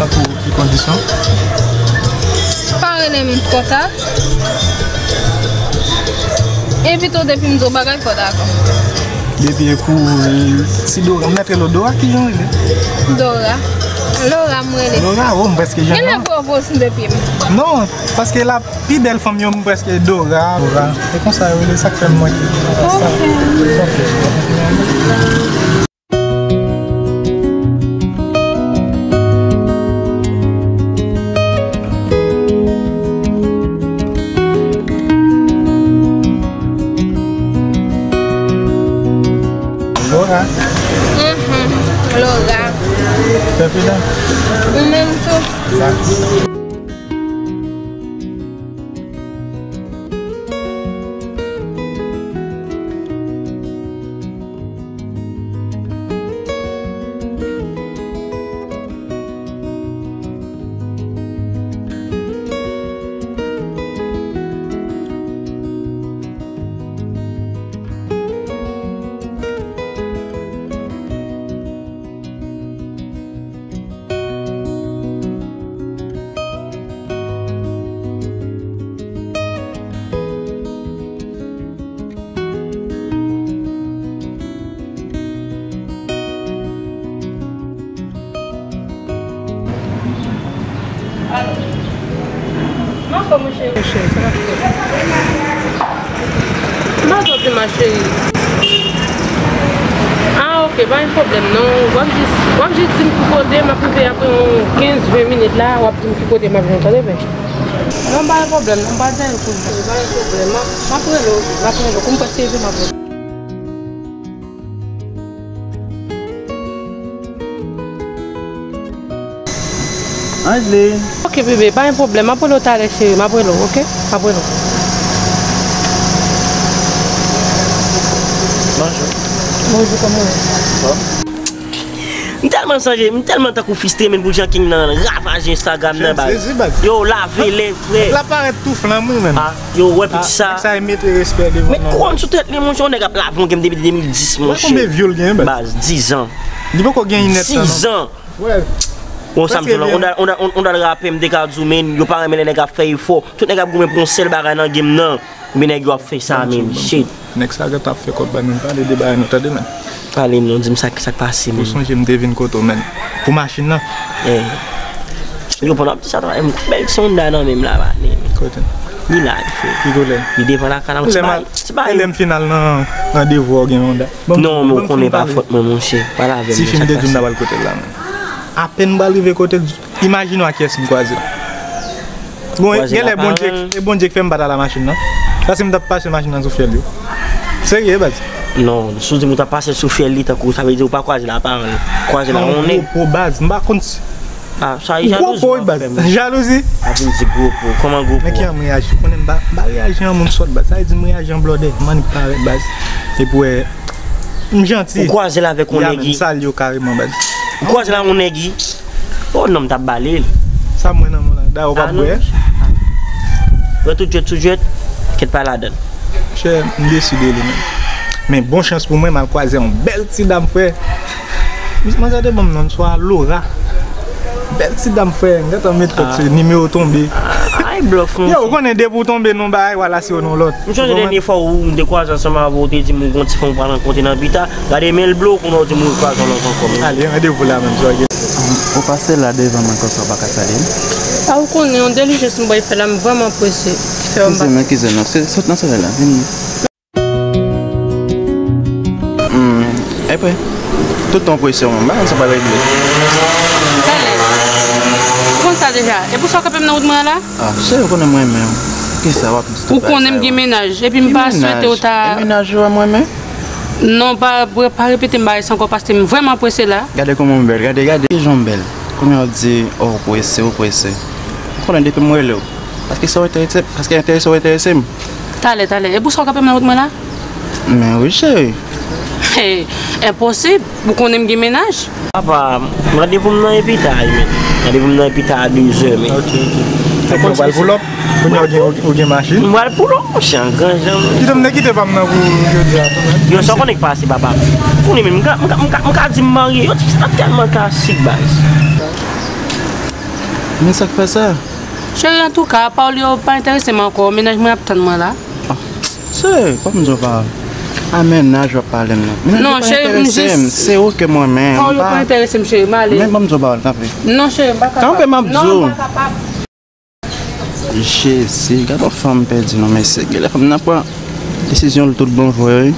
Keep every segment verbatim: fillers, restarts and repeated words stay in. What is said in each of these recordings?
Pou ki kondisyon? Pa rele m konsa. Epi tou, depi m di w bagay, fò w dakò. Depi e pou, e, ti Dora, m mèt rele w Dora, ki jan w rele? Dora. Lora, m rele. Lora, o, m prèske jwenn. Genlè fò w voye siy de pye m. Non, paske la pi bèl fanm yo, m prèske Dora. Dora. E konsa yo rele, sa k fè m manke. Ok. Lora. Mhm. Lora. Fè pridan. Ou menm tou. Dakò. Alo. Mwen fè mwen cheri. Cheri, sa k ap fèt? M pa santi ma cheri. Ah, ok, pa gen pwoblèm non. W ap jis, w ap jis di m ki kote m ap rive apre yon kenz, ven minit la, w ap di m ki kote m ap jwenn, tande byen? Non, pa gen pwoblèm non, pa gen pwoblèm. Pa gen pwoblèm, m ap, m ap rele w, m ap rele w. Kou m pase rive, m ap rele w. Angeline. Ok, bebe, pa gen pwoblèm. M ap rele w talè, cheri. M ap rele w, ok? M ap rele w. Bonjou. Bonjou, kòman w ye? Anfòm. M tèlman chanje, m tèlman tankou fristre, men pou jan King nan ravaje Instagram nan, baz. Yo, lave lè, frè. Nèg la parèt tou flanm, wi, menn. Ah, yo, wè piti sa. Nèg sa e mete respè devan non. Met kouwòn sou tèt li, monchè, yon nèg ap lave yon game depi de mil dis, monchè. Wè konbyen vye l gen, baz? Baz, dis an. Li poko gen inèdtan, non. Dis an. Wè. Bon, sa m di w la, on dal, on dal, on dal rapè, m te ka di w, men, yo pa renmen lè nèg ap fè efò. Tout nèg ap goumen pou yon sèl bagay nan game nan. Oubyen nèg yo ap fè sa menm, shit. Nèg sa gentan ap fè kòb, baz, men pale de bagay nou, tande, men. Pale m non, di m sa, sa k pase, men. Ou sonje m te vin kote w, men. Pou machin nan. Eh. Yo, pandan m di sa, m bèl ti Honda nan men m la, baz, men. Kote? Li la, li fè. Ki koulè? Li devan lakay la, yon ti bagay, ti bagay. Lè m final nan randevou a, w gen Honda. Non, men ou konnen pa fòt mwen, monchè. Pale avè m, sa k pase? Tifi m te di w m ta pral kote l la, men. Apèn m pral rive kote l, imajine w ak kiyès m kwaze. Bon, genlè Bondye, e Bondye k fè m pa t al a machin nan. Paske m t ap pase machin nan sou fyèl yo. Serye, baz? Non, si w di m ou t ap pase l sou fyèl li, tankou sa vle di ou pa kwaze l a paran l. Kwaze l a yon nèg. Gwo po, baz, m pa konn si. Ah, sa e jalouzi w ap fè m. Jalouzi? Ap vin di gwo po. Kòman gwo po? Men ki jan m reyaji? Ou konnen m pa, m pa reyaji an moun sòt, baz. Sa vle di m reyaji an blòdè, m annik parèt, baz. Epi w wè, m janti. Ou kwaze l avèk yon nèg wi. Ya, men, m salye w kareman, baz. Ou kwaze l a yon nèg wi. Oh non, m t ap bale l. Sa m wè nan men w la? Dayè w p ap bwè? Ah non. Wè tout jwèt, tout jwèt, kèt pa ladan l. Chè, m deside li menm. Men bon chans pou mwen, m al kwaze yon bèl ti dam, frè. Manzè te ban m non l swa Lora. Bèl ti dam, frè. M gentan met kòk, se nimewo tonbe. Ah, ay, blòf, non. Yo, ou konnen depi w tonbe nan bagay, w al asire w nan lòt. M sonje dènye fwa ou, m te kwaze ansanm avè w, ou te di m ou gon ti fanm ou pral rankontre nan pita. Gade men l blo, kounye a w di m ou kwaze yon lòt ankò, men. Ale, randevou la menm, sa w gen. Ou pase la devan mwen konsa, ou pa ka salye m? Ah, ou konnen, yon dilijans m bay fè la, m vrèman prese. Ki fè m pa. Eskize m, eskize m, non. Se, sot nan solèy la, vini. Hmm, epi, tout tan w prese w menm, bagay sa pa regle. Talè. Ou konn sa deja. E pou sa w kanpe m nan wout mwen an la? Ah, cheri, ou konnen m renmen w. Kisa w ap di tout bagay sa yo? Ou konnen m gen mennaj, epi m pa swete w ta. Ki mennaj? E mennaj ou a m renmen? Non, pa, pa repete m bagay sa ankò, paske m vrèman prese la. Gade kòman m bèl, gade, gade. Ki jan m bèl? Kounye a w di, oh, ou prese, ou prese. Ou konnen depi m rele w. Paske sa w enterese, paske enterese w enterese m. Talè, talè. E pou sa w kanpe m nan wout mwen la? Men wi, cheri. Hey, enposib. Ou konnen m gen mennaj. Papa, randevou m nan e pita, men. Randevou m nan e pita a de zè, men. Ok, ok. Ou konn sa w pral pull up? Kounye a ou gen, ou gen machin? M pral pull up, monchè, an gran jan. Kite m, te kite pa m nan pou jodi a tou, men. Yo, sa w konnen k pase, papa? Ou konnen menm, m ka, m ka, m ka, m ka di m marye. Yo, ti sa tèlman klasik, baz. Men sa k fè sa? Cheri, antouka, pawòl yo pa enterese m ankò. Mennaj mwen ap tann mwen la. Ah, cheri, kòm di w pa a mennaj w ap pale m nan. Mennaj yo pa enterese m. Se ou ke m renmen. Pawòl yo pa enterese m, cheri, m ale. Men kòm di w pa a, kanpe. Non, cheri, m pa kapab. Kanpe, m ap di w. Non, m pa kapab. Jezi, gad yon fanm pèdi non, mesye. Genlè fanm nan pran desizyon l tout bon vre, wi.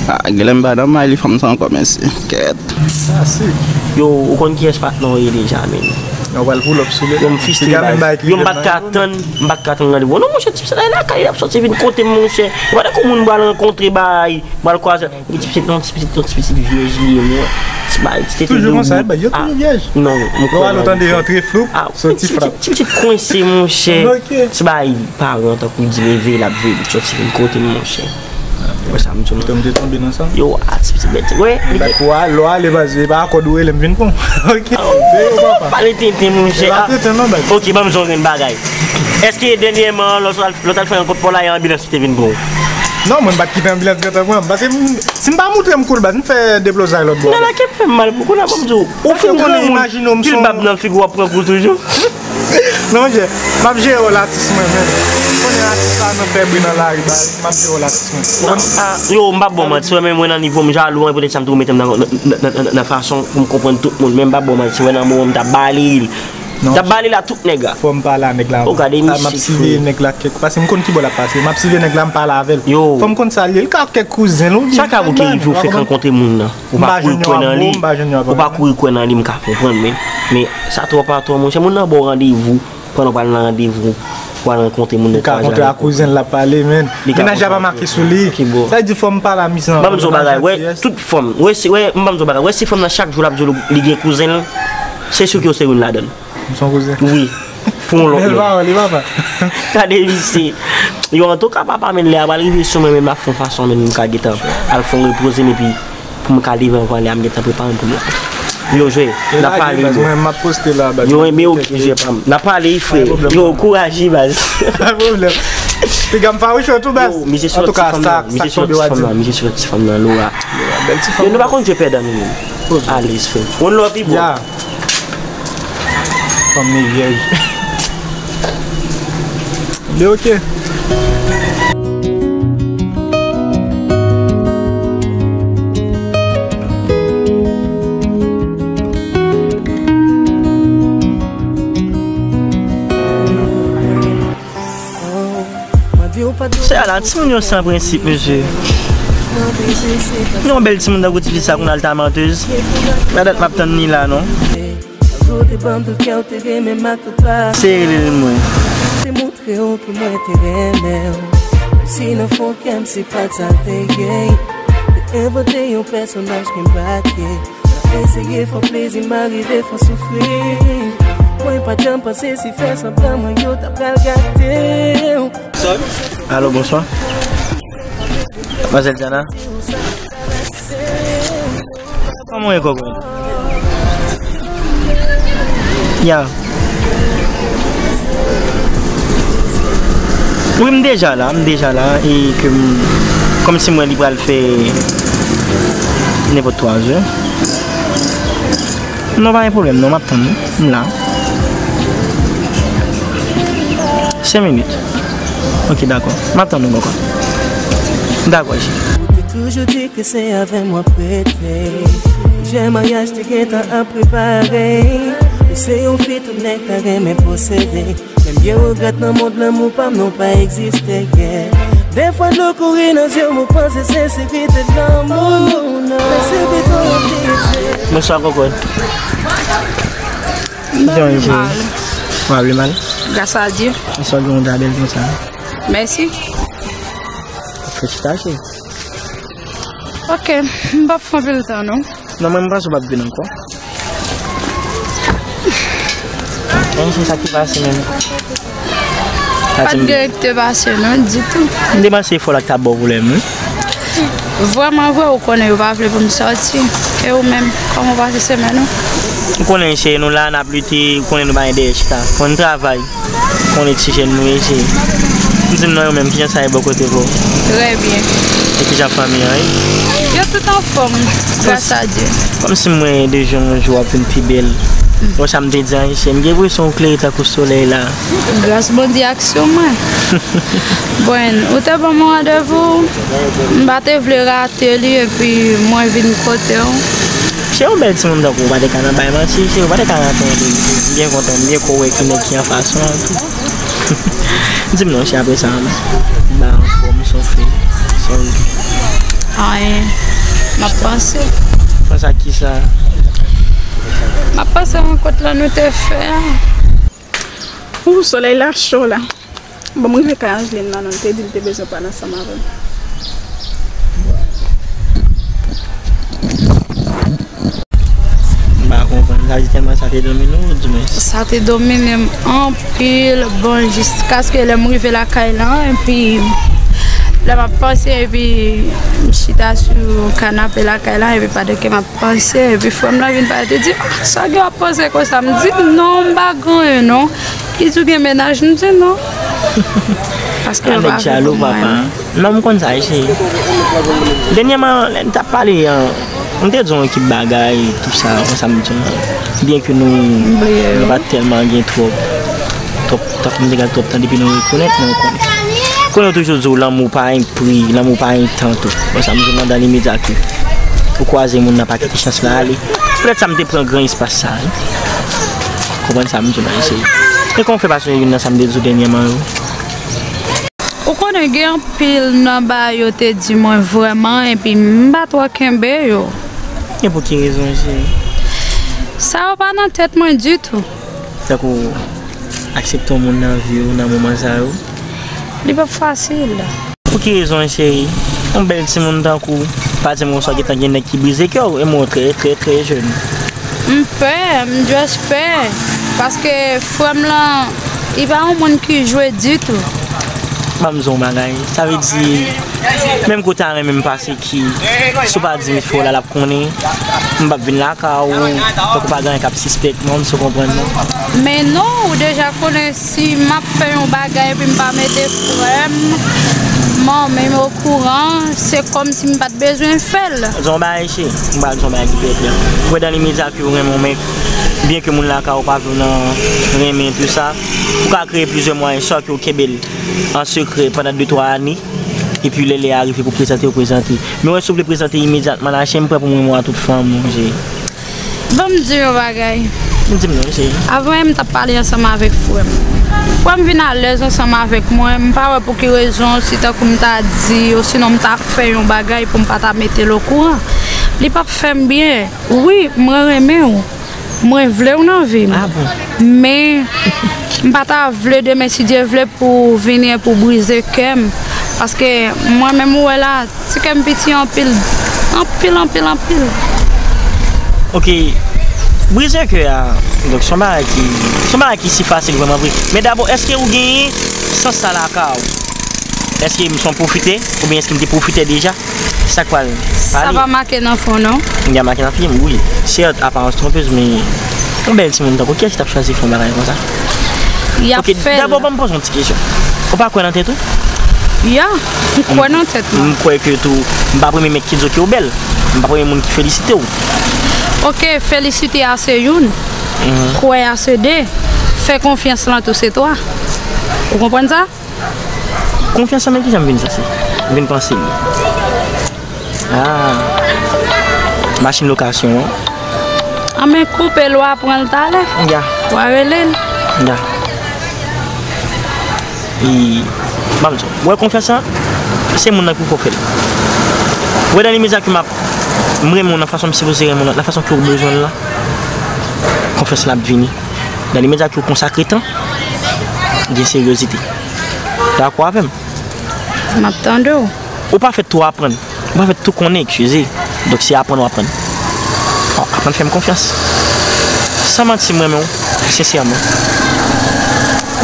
Ah, genlè m pa nan may li fanm sa ankò, mesye. Kèt. Sa se. Yo, ou konn kiyès patnè w ye deja, men. Yo, pral pull up sou li. Yo, m fistre baz. Yo, m pa t ka tann, m pa t ka tann randevou. Non, monchè, ti mesye la lakay, l ap sòti vin kote m, monchè. Ou pa tankou moun m pral rankontre, bay, m pral kwaze. Gen ti pitit, non, ti pitit, non, ti pitit vyèj li ye, mwen. Ti bay, ti tete. Toujou konsa, bay, yo toujou vyèj. Non, m kwè nan li. Lè w tande rantre floup, soti frap. Ti pitit kwense, monchè. Ok. Ti bay, paran tankou di leve, l ap veye, li soti vin kote m, monchè. Wè sa, m di w. Ou te tonbe nan sa? Yo, a, ti pitit bèt. Wè, li gen. Lè w ale, baz, e pa akòd ou rele m vin pran. Ok. Pale tenten, monchè. E pa tenten, non, baz. Ok, ban m di w yon grenn bagay. Èske dènyèman, lè w t al, lè w t al fè yon kont pa w la, e anbilans ki te vin pran w? Non, mwen, m pa t kite anbilans gentan pran m. Paske m, si m pa moutre m koul baz, m fè deblozay lòt bò. Nan lakè m fè m mal pou kounye a, ban m di w. Ou fin granmoun, pil bab nan figi w ap pran kou toujou. Non, monchè, m ap jere w latis mwen menm. Ou konnen atis la nan fè bri nan lari, baz, m ap jere w latis mwen. Ou konn? Ah, yo, m p ap ba w manti, wè, men mwen nan nivo m jalou an, e poutèt sa m toujou mete m nan, nan, nan, nan, nan fason pou m konprann tout moun, men m p ap ba w manti, wè, nan moman m t ap ba li, t ap ba li la tout nèg la. Fò m pale a nèg la. Ou gade misye fou. M ap siveye nèg la kèk, paske m konn ki bò l ap pase. M ap siveye nèg la, m pale avè l. Yo. Fò m konn sa l ye. Li ka kèk kouzen l oubyen. Sa ka rive w fè rankontre moun nan. Ou pa kouri kwè nan li. Ou pa kouri kwè nan li, m ka konprann, men, men sa twò pa twò, monchè. Moun nan ba w randevou, pandan w pral nan randevou, w al rankontre moun nan. Li ka kontre ak kouzen l, l ap pale, men. Mennaj la pa make sou li. Sa vle di fò m pale a misye. Ban m di w bagay, wè, tout fanm, wè, si, wè, m ban m di w bagay, wè, si fanm nan chak jou l ap di w li gen kouzen l, se si ke w se youn ladan l. M se yon kouzen. Wi. Pou yon lòt nèg. Bèl pawòl, wi, papa. Gade misye. Yo, antouka, papa, men lè a pral rive sou mwen, men m ap fè yon fason, men m ka gentan al fè yon repoze m, epi pou m ka leve ankò, lè a m gentan prepare m pou m la. Yo, jwe. N ap pale, bro. Mwen, m ap poste la, baz. Yo, men ok, jwe pa m. N ap pale, frè. Yo, kouraj, wi, baz. Pa pwoblèm. Piga m fawicho tou, baz. Yo, mize sou ti fanm nan. Mize sou ti fanm nan, mize sou ti fanm nan, Laura. Bèl ti fanm. Yo, nou pa konn jwe pèdan nou menm. Alèz, frè. One love, wi, bro. Fanm li vyèj. Li oke. Sè a la, timoun yo san prensip, mesye. Yon bèl timoun tankou tifi sa, kounye a l ta mantèz. Nan dat m ap tann li la, non. Sere l mwen. Te montre w ke mwen te renmen w. Menm si nan fon kè m se pa t sa l te ye. Te envante yon pèsonaj ke m pa t ye. Eseye fè w plezi, m arive fè w soufri. Mwen pa t janm panse si fè sanblan mwen yo ta pral gate w. Alo, bonswa. Manzèl Diana. Kòman w ye, kòkòt? Ya. Wi, m deja la, m deja la, e ke m, kòmsi mwen li pral fè nenpòt twa zè. Non, pa gen pwoblèm, non, m ap tann ou. M la. Senk minit. Ok, dakò. M ap tann ou, kòkòt. Dakò, cheri. Ou te toujou di ke se avè m w ap rete. Pwojè maryaj te gentan ap prepare. Ou se yon fi tout nèg ta renmen posede. Men m byen regrèt nan mond lanmou pa m non pa egziste, yeah. Dèfwa dlo kouri nan zye m, ou panse senserite lanmou, non. Men se pito anpil. Bonswa, kòkòt. Jan w ye, cheri? Mal. W ap mal? Gras a Dye. Sa w gen w ta bèl konsa? Mèsi. Felisitasyon. Ok, m p ap fè anpil tan, non. Non, mwen, m panse w p ap vin ankò. Mwen, se sa ki pase menm. Pa t gen anyen ki te pase, non, ditou. M te panse fò l ak ta ba w pwoblèm, wi. Vrèman vre, ou konnen yo pa vle pou m sòti. E ou menm, kòman w pase semèn ou? Ou konnen, cheri, nou la, n ap lite, ou konnen nou pa gen dèyè chita. Fò n travay. Konnen ti jèn nou ye, cheri. M di m non, yo menm, kijan sa ye bò kote pa w? Trè byen. E kijan fanmi an ye? Yo tout anfòm, gras a Dye. Kòmsi m wè de jou an jou w ap vin pi bèl. Bon, sa m te di a, Ayisyen, m gen enpresyon ou klere tankou solèy la. Gras Bondye ak sou mwen. Bon, ou te ban mwen randevou, m pa te vle rate li, epi mwen vin kote w. Se yon bèl timoun tankou w, ou pa te ka nan bay manti, se ou pa te ka rate yon bèl timoun. M byen kontan, m byen kwè ki nèg ki anfas ou an tou. Di m non, se apre sa, m ba anfòm, sa w fè, sa w di. Anyen. M ap panse. Panse a kisa? M ap panse rankont lan nou te fè a. Ou, solèy la cho la. Bon, m rive kay Angeline nan, non, te di l te bezwen pale ansanm avè m. M pa konprann. Sa vle di tèlman sa te domine w, di mwen. Sa te domine m anpil. Bon, jiskaske lè m rive lakay lan, epi lè m ap panse, epi m chita sou kanape lakay lan, epi pandan ke m ap panse, epi frè m lan vin pale, te di, "Ah, sa gen w ap panse konsa?" M di, "Non, m pa gen anyen, non." Li di, "Ou gen mennaj?" M di, "Non." Paske yo pa vle pou mwen. Non, m konn sa, cheri. Dènyèman, lè n t ap pale an, m te di yon ekip bagay, tout sa, konsa m di w. Byen ke nou, nou pa t tèlman gen twòp, twòp, tankou m te gen twòp tan depi nou rekonèt, nou konnen. Konnen yo toujou di w lanmou pa gen pri, lanmou pa gen tan tou. Bon, sa m di w nan, dans l'immédiat ke ou kwaze moun nan, pa kite chans la ale. Poutèt sa m te pran gran espas sa, wi. Konprann sa m di w nan, cheri. E kòman w fè pase youn nan sa m te di w dènyèman yo? Ou konnen gen anpil nan bagay yo te di mwen vrèman, epi m pa twò kenbe yo. E pou ki rezon, cheri? Sa yo pa nan tèt mwen ditou. Tankou aksepte yon moun nan vi w nan moman sa yo? Li p ap fasil. Pou ki rezon, cheri? Yon bèl timoun tankou w, pa di m konsa gentan gen nèg ki brize kè w, e mwen trè, trè, trè jèn. M pè, m just pè, paske frè m lan, li pa yon moun ki jwe ditou. Ban m di w yon bagay, sa vle di, menm kote a renmen m pase ki, si w pa di m fè w la, l ap konnen, m p ap vin lakay ou, tankou pa gen anyen k ap sispèk mwen, si w konprann mwen. Men non, ou deja konnen si m ap fè yon bagay epi m pa mete frè m, manmi m okouran, se kòmsi m pa t bezwen fè l. Di yon bagay, cheri, m pral di yon bagay ki trè klè. Ou wè dans l'immédiat ke ou renmen w, men byen ke moun lakay ou pa vle w nan renmen tou sa, ou ka kreye plizyè mwayen, swa ke ou kenbe l an sekrè pandan de twa ane, epi lè lè a rive pou prezante, ou prezante. Men wè, si w vle prezante imedyatman la, cheri, m prè pou m renmen w a tout fanm ou, cheri. Ban m di yon bagay. Di m non, cheri. Avan yè m t ap pale ansanm avèk frè m. Frè m vin alèz ansanm avèk mwen, m pa wè pou ki rezon, si tankou m ta di, osinon m ta fè yon bagay pou m pa ta mete l okouran. Li p ap fè m byen. Wi, mwen renmen w. Mwen vle w nan vi m. Ah bon? Men, m pa ta vle demen, si Dye vle, pou w vini e pou w brize kè m. Paske mwen menm ou wè la, ti kè m piti anpil. Anpil, anpil, anpil. Ok, brize kè a, donk, se yon bagay ki, se yon bagay ki si fasil vrèman vre. Men dabò, èske ou genyen sans sa lakay ou? Èske m se yon pwofitè? Oubyen èske m te pwofitè deja? Sa k pral pale? Sa pa make nan fon, non? Li gen make nan fim, wi. Sèt, aparans twonpez, men yon bèl timoun tankou, kiyès ki t ap chwazi fè yon bagay konsa? Y ap fè l. Ok, dabò, ban m poze yon ti kesyon. Ou pa kwè nan tèt ou? Ya, m kwè nan tèt mwen. M kwè ke tou, m p ap renmen mèt ki di w ke w bèl. M p ap renmen moun ki felisite w. Ok, felisite a se youn. Kwè a se de. Fè konfyans lan tou se twa. Ou konprann sa? Konfyans lan, men kijan m vin sanse? M vin panse li. Ah. Machin lokasyon an. An men koupe l, w a pran l talè. Ya. W a rele l. Ya. E, ban m di w, w wè konfyans lan, se moun nan ki pou fè w fè l. W wè dans l'immédiat ke m ap, m renmen w nan fason m sipoze renmen w lan, nan fason ke w bezwen l lan, konfyans lan ap vini. Dans l'immédiat ke w konsakre tan, gen seryozite. Dakò avè m? M ap tande w. Ou pa fèt tou aprann. Ou pa fèt tou konnen, eskize. Donk, se aprann w aprann. Bon, aprann fè m konfyans. San manti, m renmen w, sensèman.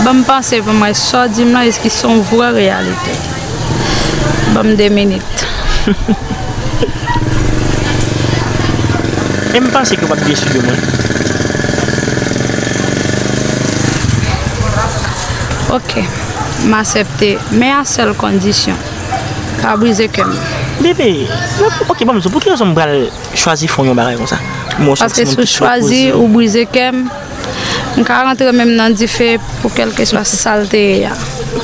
Ban m panse pou m wè sa w di m lan, èske se yon vrè reyalite? Ban m de minit. E m panse ke w p ap desi de mwen. Ok, m aksepte, men a sèl kondisyon. Pa brize kè m. Bebe, ok, ban m di w, pou ki rezon m pral chwazi fè w yon bagay konsa? Paske si w chwazi, ou brize kè m, m ka rantre menm nan dife pou kèlkeswa sa l te ye a.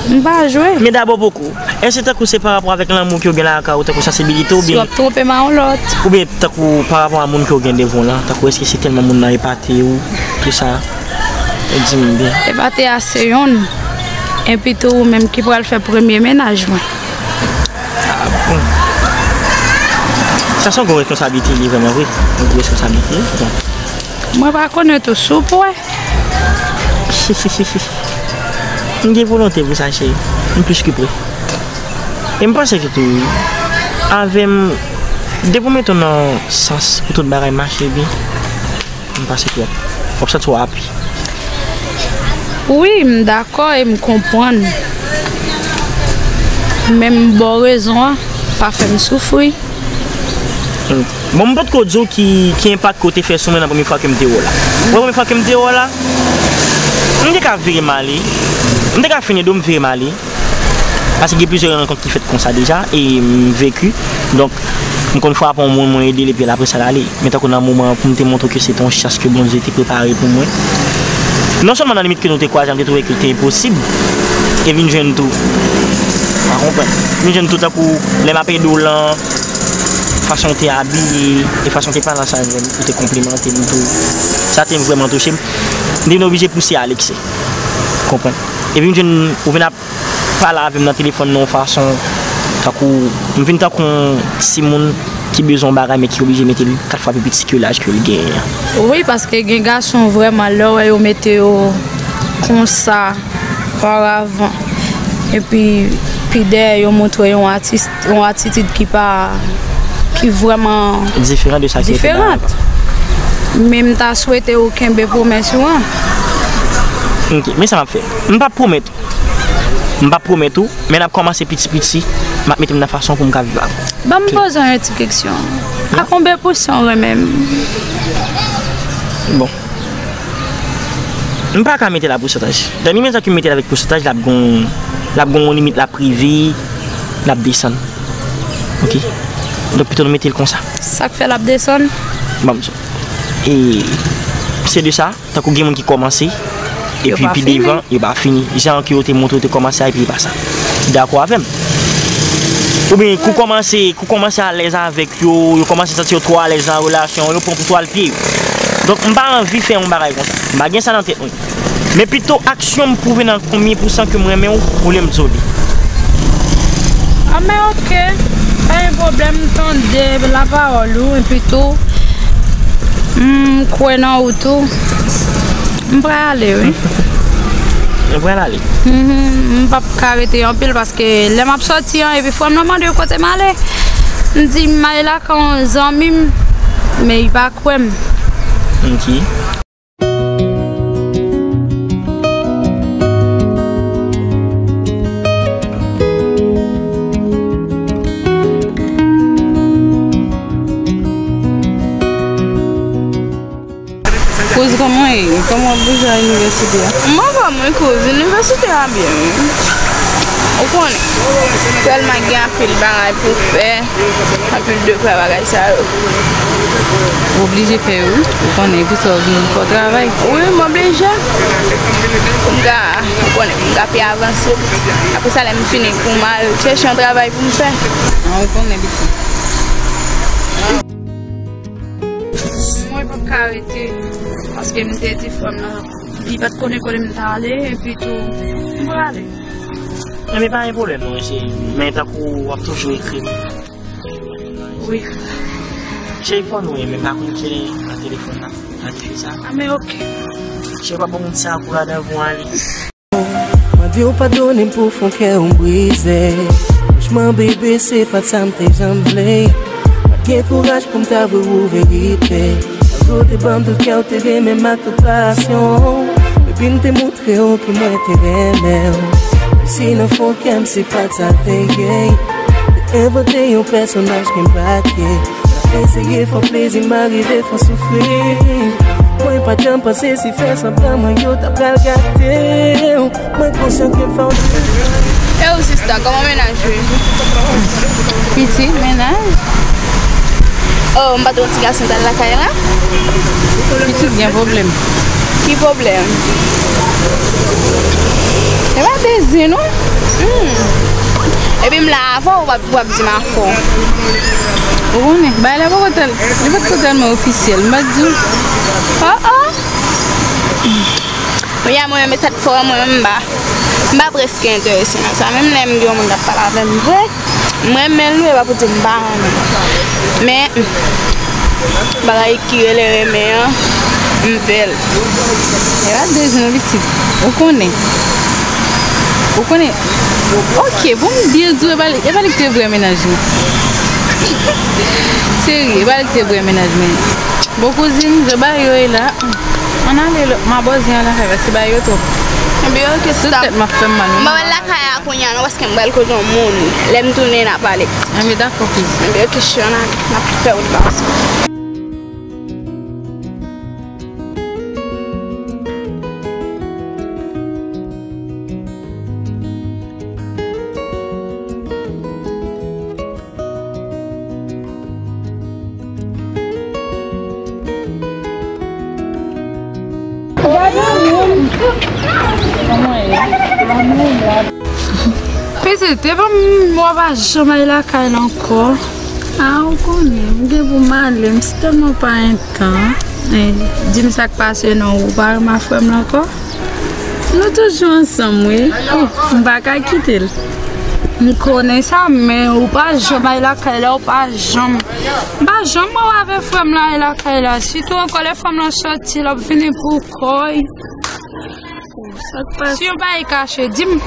M pa jwe. Men dabò poko. Èske tankou se pa rapò avèk lanmou ke w gen lakay ou, tankou sansibilite w, oubyen si w ap twonpe m a yon lòt, oubyen tankou pa rapò a moun ke w gen devan w lan, tankou èske se tèlman moun nan epate w, tou sa? Di m byen. Epate a se yonn. Epi tou ou menm ki pral fè premye mennaj mwen. Ah, bon. Sa se yon gwo responsablite li ye vrèman vre. Yon gwo responsablite. Bon. Mwen pa konnen tou si w prè. M gen volonte pou sa, cheri. M plis ke prè. E m panse ke tou, avè m, depi w mete w nan sans pou tout bagay mache byen, m panse ke w ap, w ap santi w api. Wi, m dakò e m konprann. Men m ba w rezon an, pa fè m soufri. Bon, m potko di w ki, ki enpak ke w te fè sou mwen nan premye fwa ke m te wè w la. Ou wè premye fwa ke m te wè w la, m te ka vire m ale. M te ka fini do m vire m ale. Paske gen plizyè rankont ki fèt konsa deja, e m veki. Donk, m konn frape yon moun, mwen ede l, epi apre sa l ale. Men tankou nan moman an, pou m te montre w ke se te yon chans ke Bondye te prepare pou mwen. Non sèlman nan limit ke nou te kwaze a, m te twouve ke l te enposib. E vin jwenn tou. Pa konprann. Vin jwenn tou tankou lè m ap ede w lan, fason w te abiye, e fason w te pale ansanm avè m, ou te konplimante m tou. Sa te vrèman touche m. M te vin oblije pouse a lekse. Konprann. E vin jwenn, ou vin ap pale avè m nan telefòn nan yon fason, tankou, m vin tankou yon timoun ki bezwen yon bagay, men ki oblije mete l kat fwa pi piti ke laj ke l genyen an. Wi, paske gen gason vrèman, lè w wè yo mete yo konsa, paravan, epi pi dèyè yo montre yon atis-, yon atitid ki pa, ki vrèman diferan de sa ki yo te bay avan. Men m ta swete ou kenbe pwomès ou an. Ok, men sa m ap fè. M p ap pwomèt ou. M p ap pwomèt ou, men n ap kòmanse piti piti. M ap mete m nan fason pou m ka viv avè w. Ban m poze w yon ti keksyon. A konbyen pousan w renmen m? Bon. M pa ka mete l a pousantaj. Nan menm jan ke m mete l avèk pousantaj, l ap gon, l ap gon yon limit, l ap rive, l ap desann. Ok? Donk, pito nou mete l konsa. Sa k fè l ap desann? Ban m di w. E se de sa, tankou gen moun ki kòmanse, epi pi devan, yo pa fini. Jan ke yo te montre yo te kòmanse a, epi li pa sa. Dakò avè m? Oubyen, kou kòmanse, kou kòmanse alèz avèk yo, yo kòmanse santi yo twò alèz nan relasyon, yo pran pou twal pye yo. Donk, m pa anvi fè yon bagay konsa. M pa gen sa nan tèt mwen. Men pito aksyon m pwouve nan konbyen pousan ke m renmen w, olye m di w li. A, men ok, pa gen pwoblèm, m tande lapawòl ou, epi tou, m kwè nan ou tou. M prè ale, wi. Ou prè ale? Mhm, m p ap ka rete anpil paske lè m ap sòti an, epi frè m nan mande kote m ale. M di m ale lakay yon zanmi m, men li pa kwè m. Ok. Kouz, kòman w ye? Kòman w ap bouje a inivèsite a? M anfòm wi kouz, inivèsite a byen wi. Ou konnen, sèlman gen anpil bagay pou fè, anpil devwa bagay sa yo. Ou oblije fè yo wi, ou konnen, epi sa w vin fò travay. Wi, m oblije. Pou m ka, ou konnen, pou m ka pi avanse. Apre sa, lè m fini, pou m al chèche yon travay pou m fè. An, ou konnen, pitit. Mwen p ap ka rete, paske m te di frè m nan, li pa t konnen kote m t ale, epi tou, m prale. Enben, pa gen pwoblèm, non, cheri. Men tankou w ap toujou ekri m. Wi. Cheri, fò nou renmen, pa konn ki nan telefòn nan, nan dife sa. A, men ok. Cheri, pa ban moun sa kou ladan pou ale. Mande w padone m pou fon kè w m brize. Franchman, bebe, se pa t sa m te janm vle. Pa t gen kouraj pou m ta avwe w verite. Malgre w te ban m tout kè w, te renmen m ak tout pasyon. Bebe, m te montre w ke mwen te renmen w. Menm si nan fon kè m, se pa t sa te ye. Te envante yon pèsonaj ke m pa t ye. Eseye fè w plezi, m arive fè w soufri. Mwen pa t janm panse si fè sanblan mwen yo ta pral gate w. Mwen konsyan ke m fè w di. E ou sista, kòman mennaj ou ye? Piti, mennaj? Oh, m pa t wè yon ti gason t al lakay la? Pitit gen pwoblèm. Ki pwoblèm? E pa bezwen, non. Hmm. Epi m la avè w, w ap, w ap di m afè w. Ou konnen, bagay la poko tèl-, li pa t ko tèlman ofisyèl, m pa t di w. Oh, oh. Wi, a mwen menm, e sa k fè mwen menm m pa, m pa prèske enterese nan sa. Menm lè m gen yon moun k ap pale avè m vre, m renmen l wi, e pa pou di m pa renmen l. Men, bagay ki rele renmen an, m pè l. E pa bezwen non pitit. Ou konnen. Ou konnen. Ok, pou m byen di w, e pa li, e pa li ki te vrè mennaj mwen. Serye, e pa li ki te vrè mennaj mwen. Bon kouzin, jan bagay yo ye la, ann ale lòt, m a bòzin an lakay, paske bagay yo twòp. Ebyen, ok, sista. Tout tèt m ap fè m mal. M pa wè l lakay la kounye a non, paske m pral kote yon moun. Lè m tounen, n a pale. Enben, dakò, kouzin. Enben, ok, cheri, ann ale, n ap fè wout la ansanm. Pitit, te ban m, w pa janm al lakay la ankò. A, ou konnen, m gen pou m ale, m si tèlman pa entan. Eh, di m sa k pase non, ou pa renmen frè m la ankò? Nou toujou ansanm, wi. Oh, m pa ka kite l. M konnen sa, men ou pa janm al lakay la, ou pa janm. M pa janm wè w avèk frè m la al lakay la. Sitou ankò lè frè m lan sòti, l ap vini pou kò l. Si yon bagay kache, di m.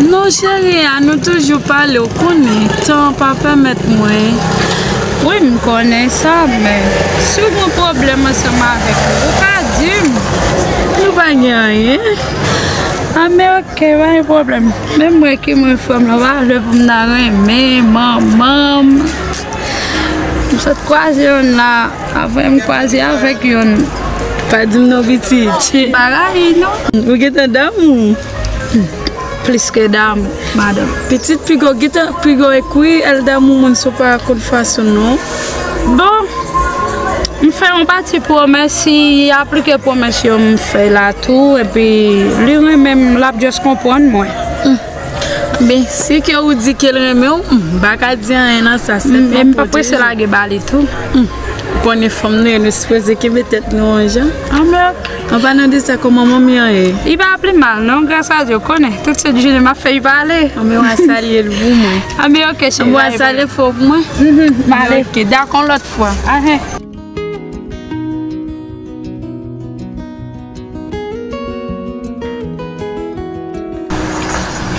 Non, cheri, a nou toujou pale, ou konnen, tan an pa pèmèt mwen. Wi, m konnen sa, men si w gen pwoblèm ansanm avèk li, ou ka di m. Nou pa gen anyen. A, men ok, pa gen pwoblèm. Menm mwen ki mwen frè m lan, pa vle pou m ta renmen manman m. M sot kwaze yonn la, apre m kwaze avèk yonn. Pa di m non, pitit. Pa rayi, non. Ou gentan damou. Plis ke damou, madanm. Pitit, piga w gentan, piga w ekri, èl damou moun si w pa konn fason non. Bon, m fè yon pati pwomès, li aplike pwomès yo m fè la tou, epi li renmen m, l ap just konprann mwen. Hmm. Men, si ke ou di ke l renmen w, m pa ka di anyen nan sa, sèlman m pa prese lage ba li tou. Hmm. Ou konnen fanm nou ye, nou sipoze kenbe tèt nou yon jan. An, men ok. An palan de sa, kòman manmi an ye? Li pa pi mal, non, gras a Dye, ou konnen. Tout sèt jounen m ap fè li pale. An, men w a salye l pou mwen. An, men ok, cheri. An, men w a salye fò pou mwen. Mhm, m ale. Ok, dakò, yon lòt fwa. Ahen.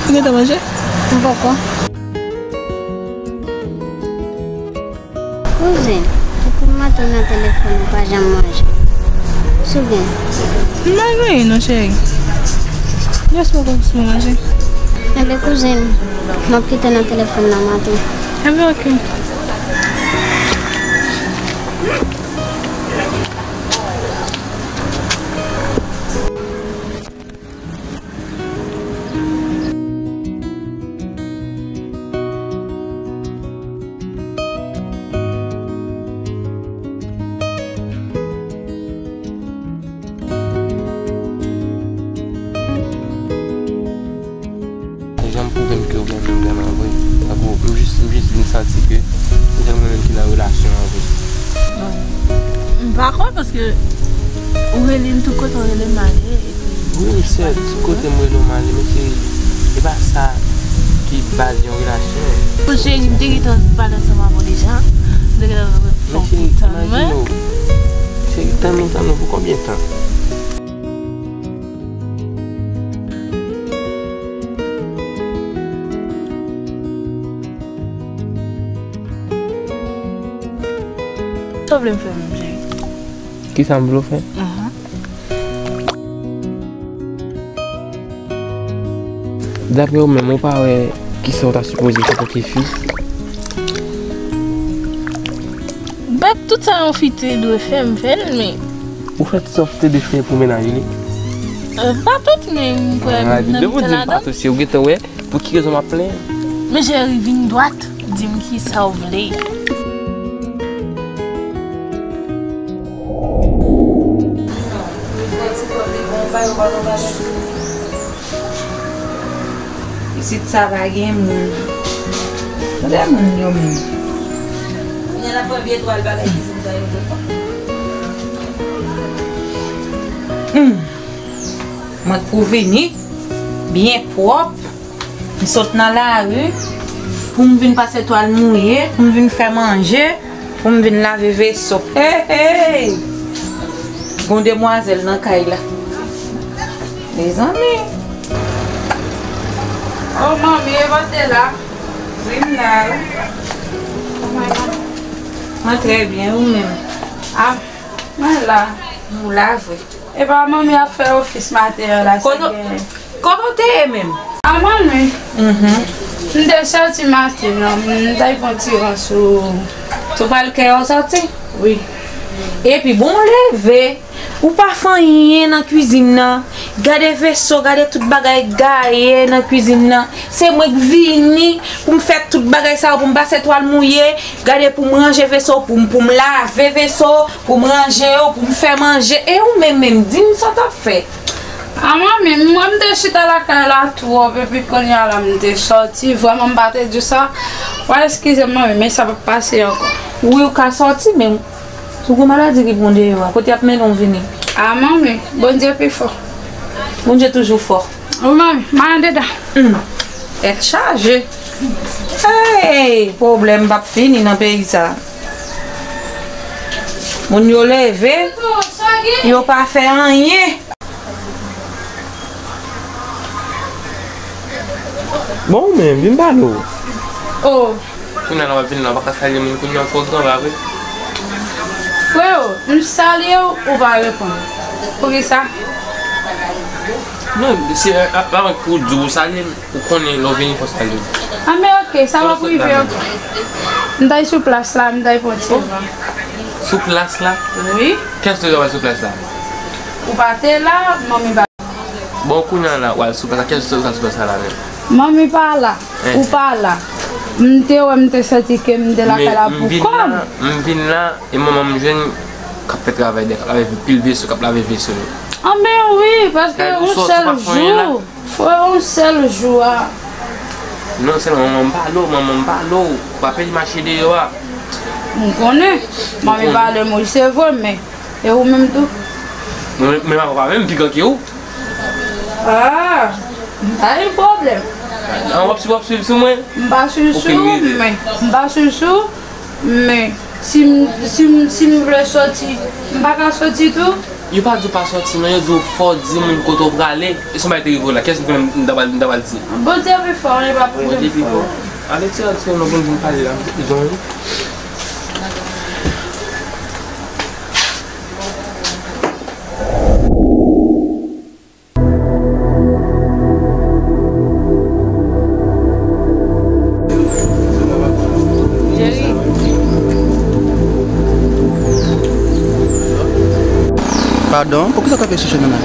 Ou gentan manje? M poko. Kouzin, depi maten nan telefòn ou pa janm manje. Souben. M pa gen anyen non, cheri. Jis mwen konn si mwen manje. Enben, kouzin, m ap kite nan telefòn nan maten. Enben, ok. Jan m pwouve m ke ou renmen m vrèman vre. Tankou m jis, m jis vin santi ke se sèl mwen menm ki nan relasyon an vre. M pa kwè paske ou rele m tout kote, ou rele m ale, epi... Wi, m sèt, tout kote m rele w m ale, men cheri, e pa sa ki baz yon relasyon. Bon, cheri, m te gentan pale ansanm avè w deja. M te gentan fè w tann mwen. Men cheri, imajine w. Cheri, tann nou, tann nou pou konbyen tan? Sa w vle m fè menm, cheri? Kisa m vle w fè? Ahan. Daprè w menm, ou pa wè kisa w ta sipoze fè antanke fi? But tout sa yon fi te dwe fè, m fè l, men... Ou fè tout sa w te dwe fè pou mennaj li? Euh, pa tout, men m kwè nan mitan ladan. Depi w di m pa tout, se ou gentan wè pou ki rezon m ap plenyen. Men cheri, vin dwat, di m kisa w vle. Isit sa pa gen moun. Kote moun yo menm? Kounye a l ap pran vye twal bagay kizin sa yo tou. Hmm. Mwen pou vini byen pwòp. M sot nan lari pou m vin pase twal mouye, pou m vin fè manje, pou m vin lave veso. Hey, hey! Gon demwazèl nan kay la. Mezanmi. Oh, manmi, e w te la? Wi, m la wi. Kòman w ye? Mwen trè byen, ou menm? Ah, mwen la. Ou la vre. Epa manmi ap fè ofis maten an la, se Kote gen kote w te ye menm? A manmi, Mhm. M te soti maten an, m t al pran ti ran sou Sou pral kè w soti? Wi. Epi bon leve, ou pa fè anyen nan kwizin nan. Gade veso, gade tout bagay gaye nan kwizin nan. Se mwen k vini pou m fè tout bagay sa yo, pou m pase twal mouye, gade pou m ranje veso, pou m, pou m lave veso, pou m ranje yo, pou m fè manje. E ou menm menm, di m sa w t ap fè. A manmi, m wè m te chita lakay la twòp, epi kounye a la m te sòti, vrèman m pa te di w sa. W a eskize m manmi, men sa p ap pase ankò. Wi, ou ka sòti, men si w gon maladi ki pran w deyò a, kote y ap mennen w vini? A manmi, Bondye pi fò. Bondye toujou fò. Wi manmi, m al andedan. Hmm. Tèt chaje. Hey, pwoblèm p ap fini nan peyi sa. Moun yo leve, yo pa fè anyen. Bon, ou menm, vin pale w. Oh. Kounye a la w ap vin la, w pa ka salye moun kounye a, twò gran pa vre? Freo, m salye w, ou pa reponn. Poukisa? Non, se, a, a, avan pou w di w salye m, ou konnen lè w vini fò w salye m. A, men oke, sa p ap rive ankò. M t al sou plas la, m t al pran ti van. Sou plas la? Wi. Kiyès te wè sou plas la? Ou pa te la, manmi pa Bon, kounye a la, w al sou plas la. Kiyès ou sot sou plas la menm? Manmi pa la, ou pa la. M te wè, m te santi ke m te lakay la pou kò m. M vin la, e manman m jwenn k ap fè travay dèyè, k ap lave pil veso, k ap lave veso yo. Anben wi, paske yon sèl jou, frè, yon sèl jou a. Non, sèlman manman m pale w, manman m pale w. W ap pèdi mache deyò a. M konnen, manmi pale m wi, se vre, men E ou menm tou? Mwen, men papa pa menm pi gran ke ou. Ah, m pa gen pwoblèm. An w ap swiv, w ap swiv sou mwen? M pa swiv sou ou, men, m pa swiv sou ou, men si m, si m, si m vle soti, m pa ka soti tou? Yo pa di w pa soti non, yo di w fò w di moun kote w prale. E si yon bagay te rive w la, kiyès m konnen m ta pral, m ta pral di? Bondye pi fò, li p ap rive m fò. Ale ti radyo non pou m vin pale la, m te bezwen wi. Padon, poukisa w kanpe sou chemen la?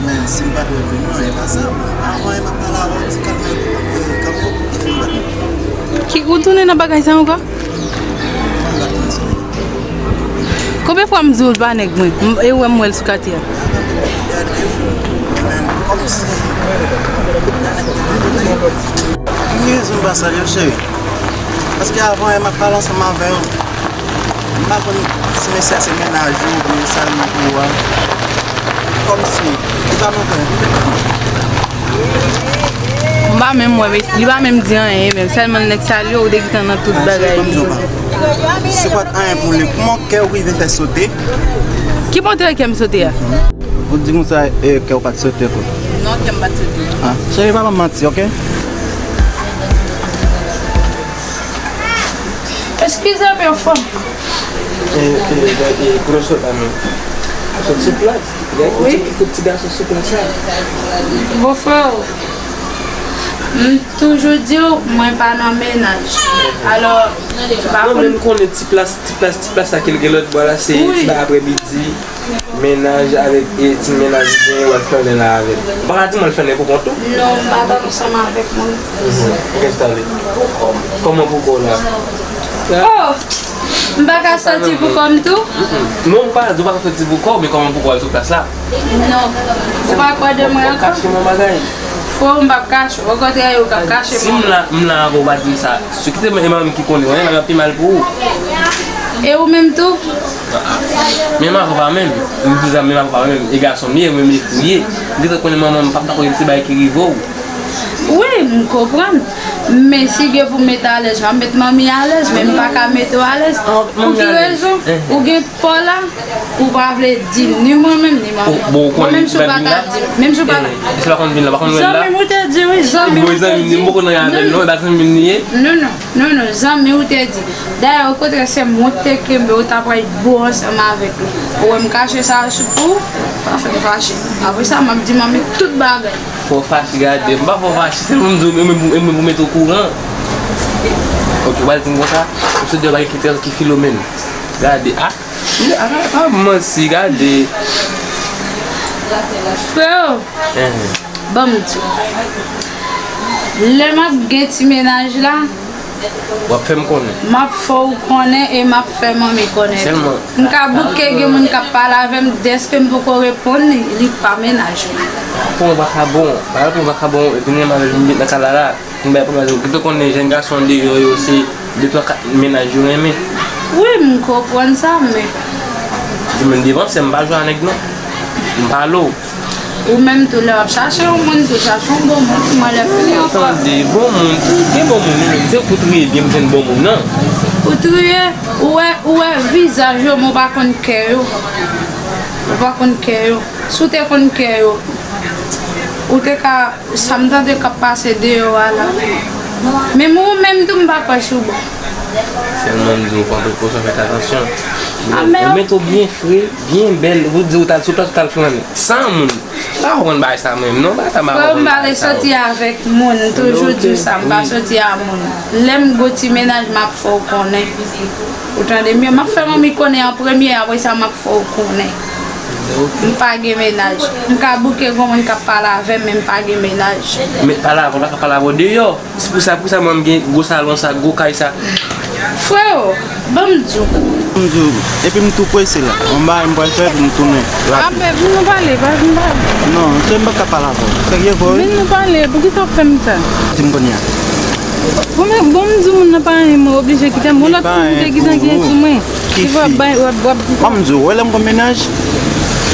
Men si m pa t wè w menm non, e pa sa. Avan e m ap pale avè w, ti kalme, kanpe, kanpe, e fè m bat mwen. Ki, ou tounen nan bagay sa ankò? Mwen bat mwen sou li. Konbyen fwa m di w l pa nèg mwen? M, e ou wè m wè l sou katye a. Gade, men kòmsi. M gen rezon m pa salye w, cheri. Paske avan e m ap pale ansanm avè w. M pa konn si mesye a se mennaj ou oubyen sa l ye pou ou a. Kòmsi, li pa nan kè. M pa menm wè mesye, li pa menm di anyen menm. Sèlman nèg salye w, ou te gentan nan tout bagay li. Se pa t anyen pou li. Kòman kè w rive fè sote? Ki montre kè m sote a? Ou di konsa, e, kè w pa t sote tou. Non, kè m pa t sote. Ah, cheri, pa ban m manti, oke? Eskize m yon fwa. E, e, e, e, kote w sot la menm? Ou sot sou plas? Wi. Gade, ti, ti gason sou plas la. Bon, frè, m toujou di w, mwen pa nan mennaj. Alò, m pa konn. Mwen menm konnen ti plas, ti plas, ti plas la ke l gen lòt bò la, se ti bay aprèmidi. Mennaj avèk, e, ti mennaj ou genyen, w al flannen la avè l. Ou pa ka di m w al flannen pou kont ou? Non, m pa t ansanm avèk moun. Mhm. Ou enstale? Pou kò m. Kòman pou kò w la? Oh! M pa ka soti pou kò m tou? Non, ou pa, ou pa ka soti pou kò, men kòman pou kò w al sou plas la? Non. Ou pa kwè de mwen ankò? Ou kache mwen bagay. Frè, m p ap kache w. Okontrè, ou k ap kache mwen. Si m la, m la avè w, ou pa di m sa. Si w kite m, e manmi ki konnen, w, l ap pi mal pou ou. E ou menm tou? Men m avè w pa menm. M di sa, men m avè w pa menm. E gason m ye, ou menm e fi w ye. M gentan konnen manman m p ap dakò se bagay ki rive w. Wi, m konprann. Men si gen pou m mete alèz, m ap met manmi alèz, men m pa ka mete w alèz. Pou ki rezon? Ou gen pa w la, ou pa vle di m, ni mwen menm, ni manmi. Mwen menm si w pa ta di m, menm si w pa ta. Zanmi m ou te di wi, zanmi m ou te di. Non, non, non, non, zanmi ou te di. Dayè, okontrè, se mwen ki te kenbe w, ta pral bo ansanm avèk nou. Ou wè m kache sa sou pou ou, pa fè m fache. Apre sa, m ap di manmi tout bagay. Fò fache, gade. M pa fò fache, sèlman m di w, e mwen pou, e mwen pou mete okouran. Ok, w al di m konsa, ou se de bagay ki trè, ki Filomèn. Gade, a, a, a, manti, gade. Freo, ban m di w. Lè m ap gen ti mennaj la, w ap fè m konnen. M ap fè w konnen e m ap fè manmi konnen tou. Sèlman. M ka bouke gen moun k ap pale avè m, dèske m poko reponn li, li pa mennaj mwen. Pou yon vakabon, bagay pou yon vakabon, epi m renmen avè l, m met nan kay la la, m bay pwoblèm, ou te konnen jèn gason deyò yo, se de twa kat mennaj yo renmen. Wi, m konprann sa, men. Di men devan, se m pa jwe a nèg non. M pale w. Ou menm tou, lè w ap chache yon moun, tou chache yon bon moun, mwen lè fini ankò. Tande, bon moun, gen bon moun, wi, men se pou triye byen pou jwenn bon moun nan. Ou triye, ou wè, ou wè vizaj yo, men ou pa konn kè yo. Ou pa konn kè yo. Si w te konn kè yo, ou te ka, sa m tande k ap pase deyò a la. Menm ou menm tou, m pa kwè sou bon. Sèlman m di w pran prekosyon, fè atansyon. Ou mete w byen fre, byen bèl, ou di ou t al sou plas, ou t al flannen. San moun. M pa konprann bagay sa menm, non, bagay sa m pa konprann bagay sa yo. Frè m pale soti avèk moun, toujou di w sa, m pa soti a moun. Lè m gon ti mennaj, m ap fè w konnen. Ou tande m byen? M ap fè manmi konnen an premye, apre sa, m ap fè w konnen. M pa gen mennaj. M ka bouke gon moun k ap pale avè m, men m pa gen mennaj. Men pale avè w, pa ka pale avè w deyò. Se pou sa, pou sa, mwen, m gen gwo salon sa, gwo kay sa. Freo, ban m di w. M di w, epi m tou prese la. Yon bagay m pral fè, epi m tounen rapid. A, bèb, vin nou pale, pa vin pale. Non, se m pa ka pale avè w. Serye vre, wi. Vin nou pale, poukisa w fè m sa? Di m kounye a. Bon, men, bon, m di w moun nan pa renmen mwen, oblije kite m. Yon lòt fi m te gentan gen sou mwen. Ki fi? Ban m di w, wè lè m gon mennaj,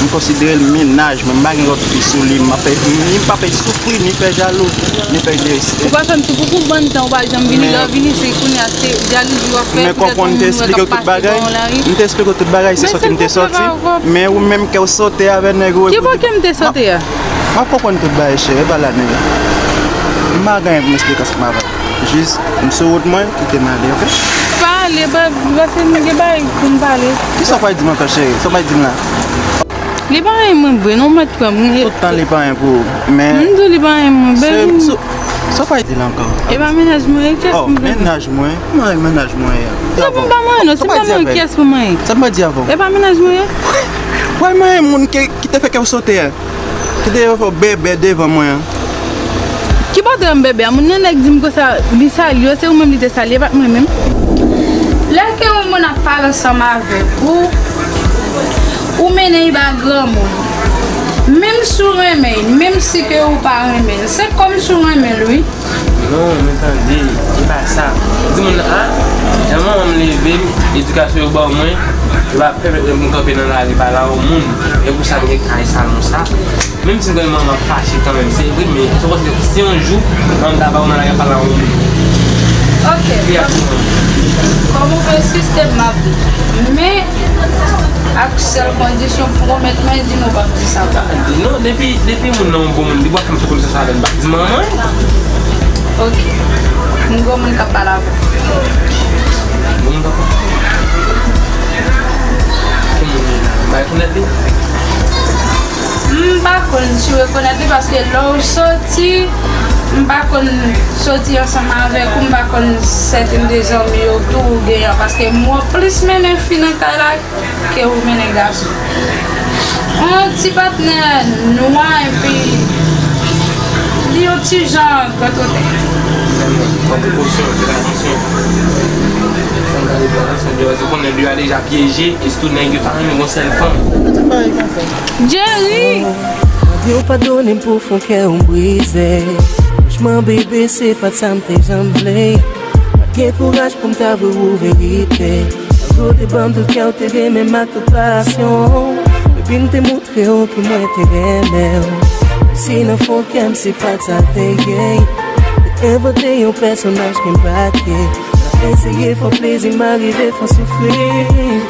m konsidere l mennaj mwen, m pa gen lòt fi sou li, m pa fè, ni m pa fè soufri, ni fè jalou, ni fè derespekte. Ou pa fè m soufri pou bann tan, ou pa janm vini, lè w vini, se kounye a, se jalouzi w ap fè, petèt yon moun wè k ap pase bò w lari. M te eksplike w tout bagay, se soti m te soti, men ou menm kè w sote avè nèg ou. Ki bò kè m te sote a? M ap konprann tout bagay, cheri, e pa la nèg la. M pa gen anyen pou m eksplike ansanm avè w. Jis, m sou wout mwen, kite m ale, oke? Pa ale, pa, paske m gen bagay pou m pale. Kisa w pral di m ankò, cheri? Sa w pral di m la? Li pa renmen mwen vre, non, mèt frè m. Tout tan li pa renmen pou ou, men. M di w li pa renmen mwen, baby. Sa w pral di la ankò? E pa mennaj mwen ye, kiyès m vle? Oh, mennaj mwen? Mwen, mennaj mwen ye. Depi m pa manyen non, si m pa manyen, kiyès pou manyen? Sa m pral di avè w? E pa mennaj mwen ye. Pral manyen moun ki, ki te fè kè w sote a. Ki te fè w bèbè devan mwen an. Ki bò w te wè m bèbè a? Moun nan nèg di m konsa, li salye w, se ou menm li te salye, e pa t mwen menm. Lè ke yon moun ap pale ansanm avèk ou, ou mennen l ba granmoun. Menm si w renmen l, menm si ke ou pa renmen l, se kòm si w renmen l, wi. Non, men tande, e pa sa. Di moun nan, a, jan manman m leve m, edikasyon yo ba mwen, yo pa pèmèt mwen pou m kanpe nan lari pale a yon moun. E pou sa m gen kay salon sa. Menm si m konnen manman m ap fache kanmenm, se vre, men se paske si yon jou, manman m ta ba w nan lari ap pale a yon moun. Ok, kòm ou vle sistèm m ap viv. Men, ak sèl kondisyon, pwomèt mwen, di m ou p ap di sa ankò. Non, depi, depi moun nan yon bon moun, depi w ap fè m fè konesans avè l, m p ap di manman l. Ok. M gon moun k ap pale avè w. Bon, m pa konn. Ki moun li la? M pa rekonèt li. M pa konn si w rekonèt li paske lè w soti, m pa konn soti ansanm avèk ou, m pa konn sèten de zanmi yo tou ou genyen an, paske m wè w plis mennen fi nan kay la ke ou mennen gason. Yon ti patnè nwa epi li yon ti jan grannotè. Pran prekosyon, fè atansyon. San gade blan, san gade, ou konnen li a deja pyeje, e sitou nèg yo ta renmen gon sèl fanm. Jerry! Mande w padone m pou fon kè w m brize. Franchman, bebe, se pa t sa m te janm vle. Pa t gen kouraj pou m ta voye w verite. Tankou w te ban m tout kè w, te renmen m ak tout pasyon. Epi m te montre w ke mwen te renmen w. Menm si nan fon kè m se pa t sa l te ye. Te envante yon pèsonaj ki m pa t ye. Nan eseye fè w plezi, m arive fè w soufri.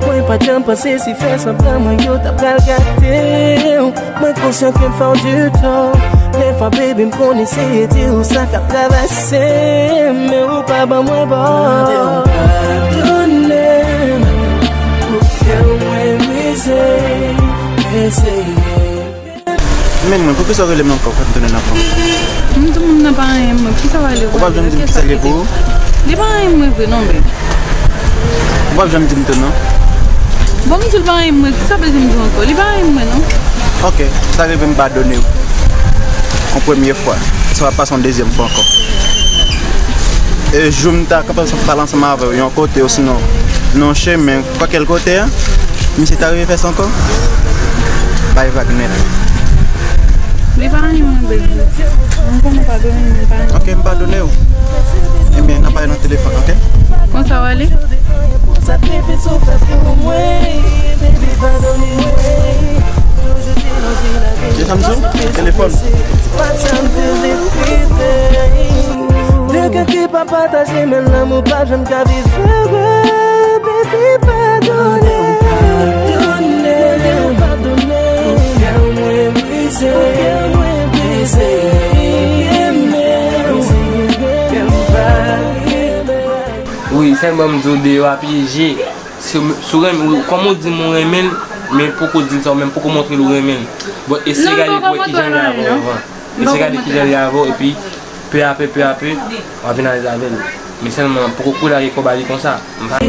Mwen pa t janm panse si fè sanblan mwen yo ta pral gate w. Mwen konsyan ke m fè w di tò. Dèfwa, baby, m konn eseye di w sa k ap travèse m, men ou pa ban mwen bò. Mande w padone m pou kè mwen brize, eseye. Men mwen, poukisa w rele m ankò, fè m tounen ankò? M di moun nan pa renmen mwen, poukisa w rele? Ou p ap janm di m kisa l ye pou ou? Li pa renmen mwen vre non, baby. Ou p ap janm di m tou non. Bon, m di l pa renmen mwen, kisa bezwen m di w ankò? Li pa renmen mwen non. Ok, sa rive m padone w. Yon premye fwa. Sa p ap pase yon dezyèm fwa ankò. E jou m ta kanpe ansanm, pale ansanm avè w yon kote osinon nan yon chemen, kwakèl kote a, misye ta rive fè sa ankò? Bay vag nèt. Li pa renmen mwen, baby. Mwen konnen w padone m, li pa renmen mwen. Ok, m padone w. Ebyen, n a pale nan telefòn, ok? Konsa w ale? Sa te fè sa w fè pou mwen, baby, padone mwen. Toujou di non, di la verite. Telefòn. De kè ki pa pataje, men lanmou pa janm ka viv ere. Baby, padone. Padone. Padone. Kè mwen brize. Kè mwen brize. Kè m pa rive. Wi, sèlman m di w deyò a pyeje. Si w, si w renmen, kòm ou di m ou renmen l, men poko di l sa, ou menm poko montre l ou renmen l. Bon, eseye gade pou wè kijan l ye avè w avan. Eseye gade kijan l ye avè w, epi pè a pè, pè a pè, w a vin alèz avè l. Men sèlman, poko kou lage kò ba li konsa. M pa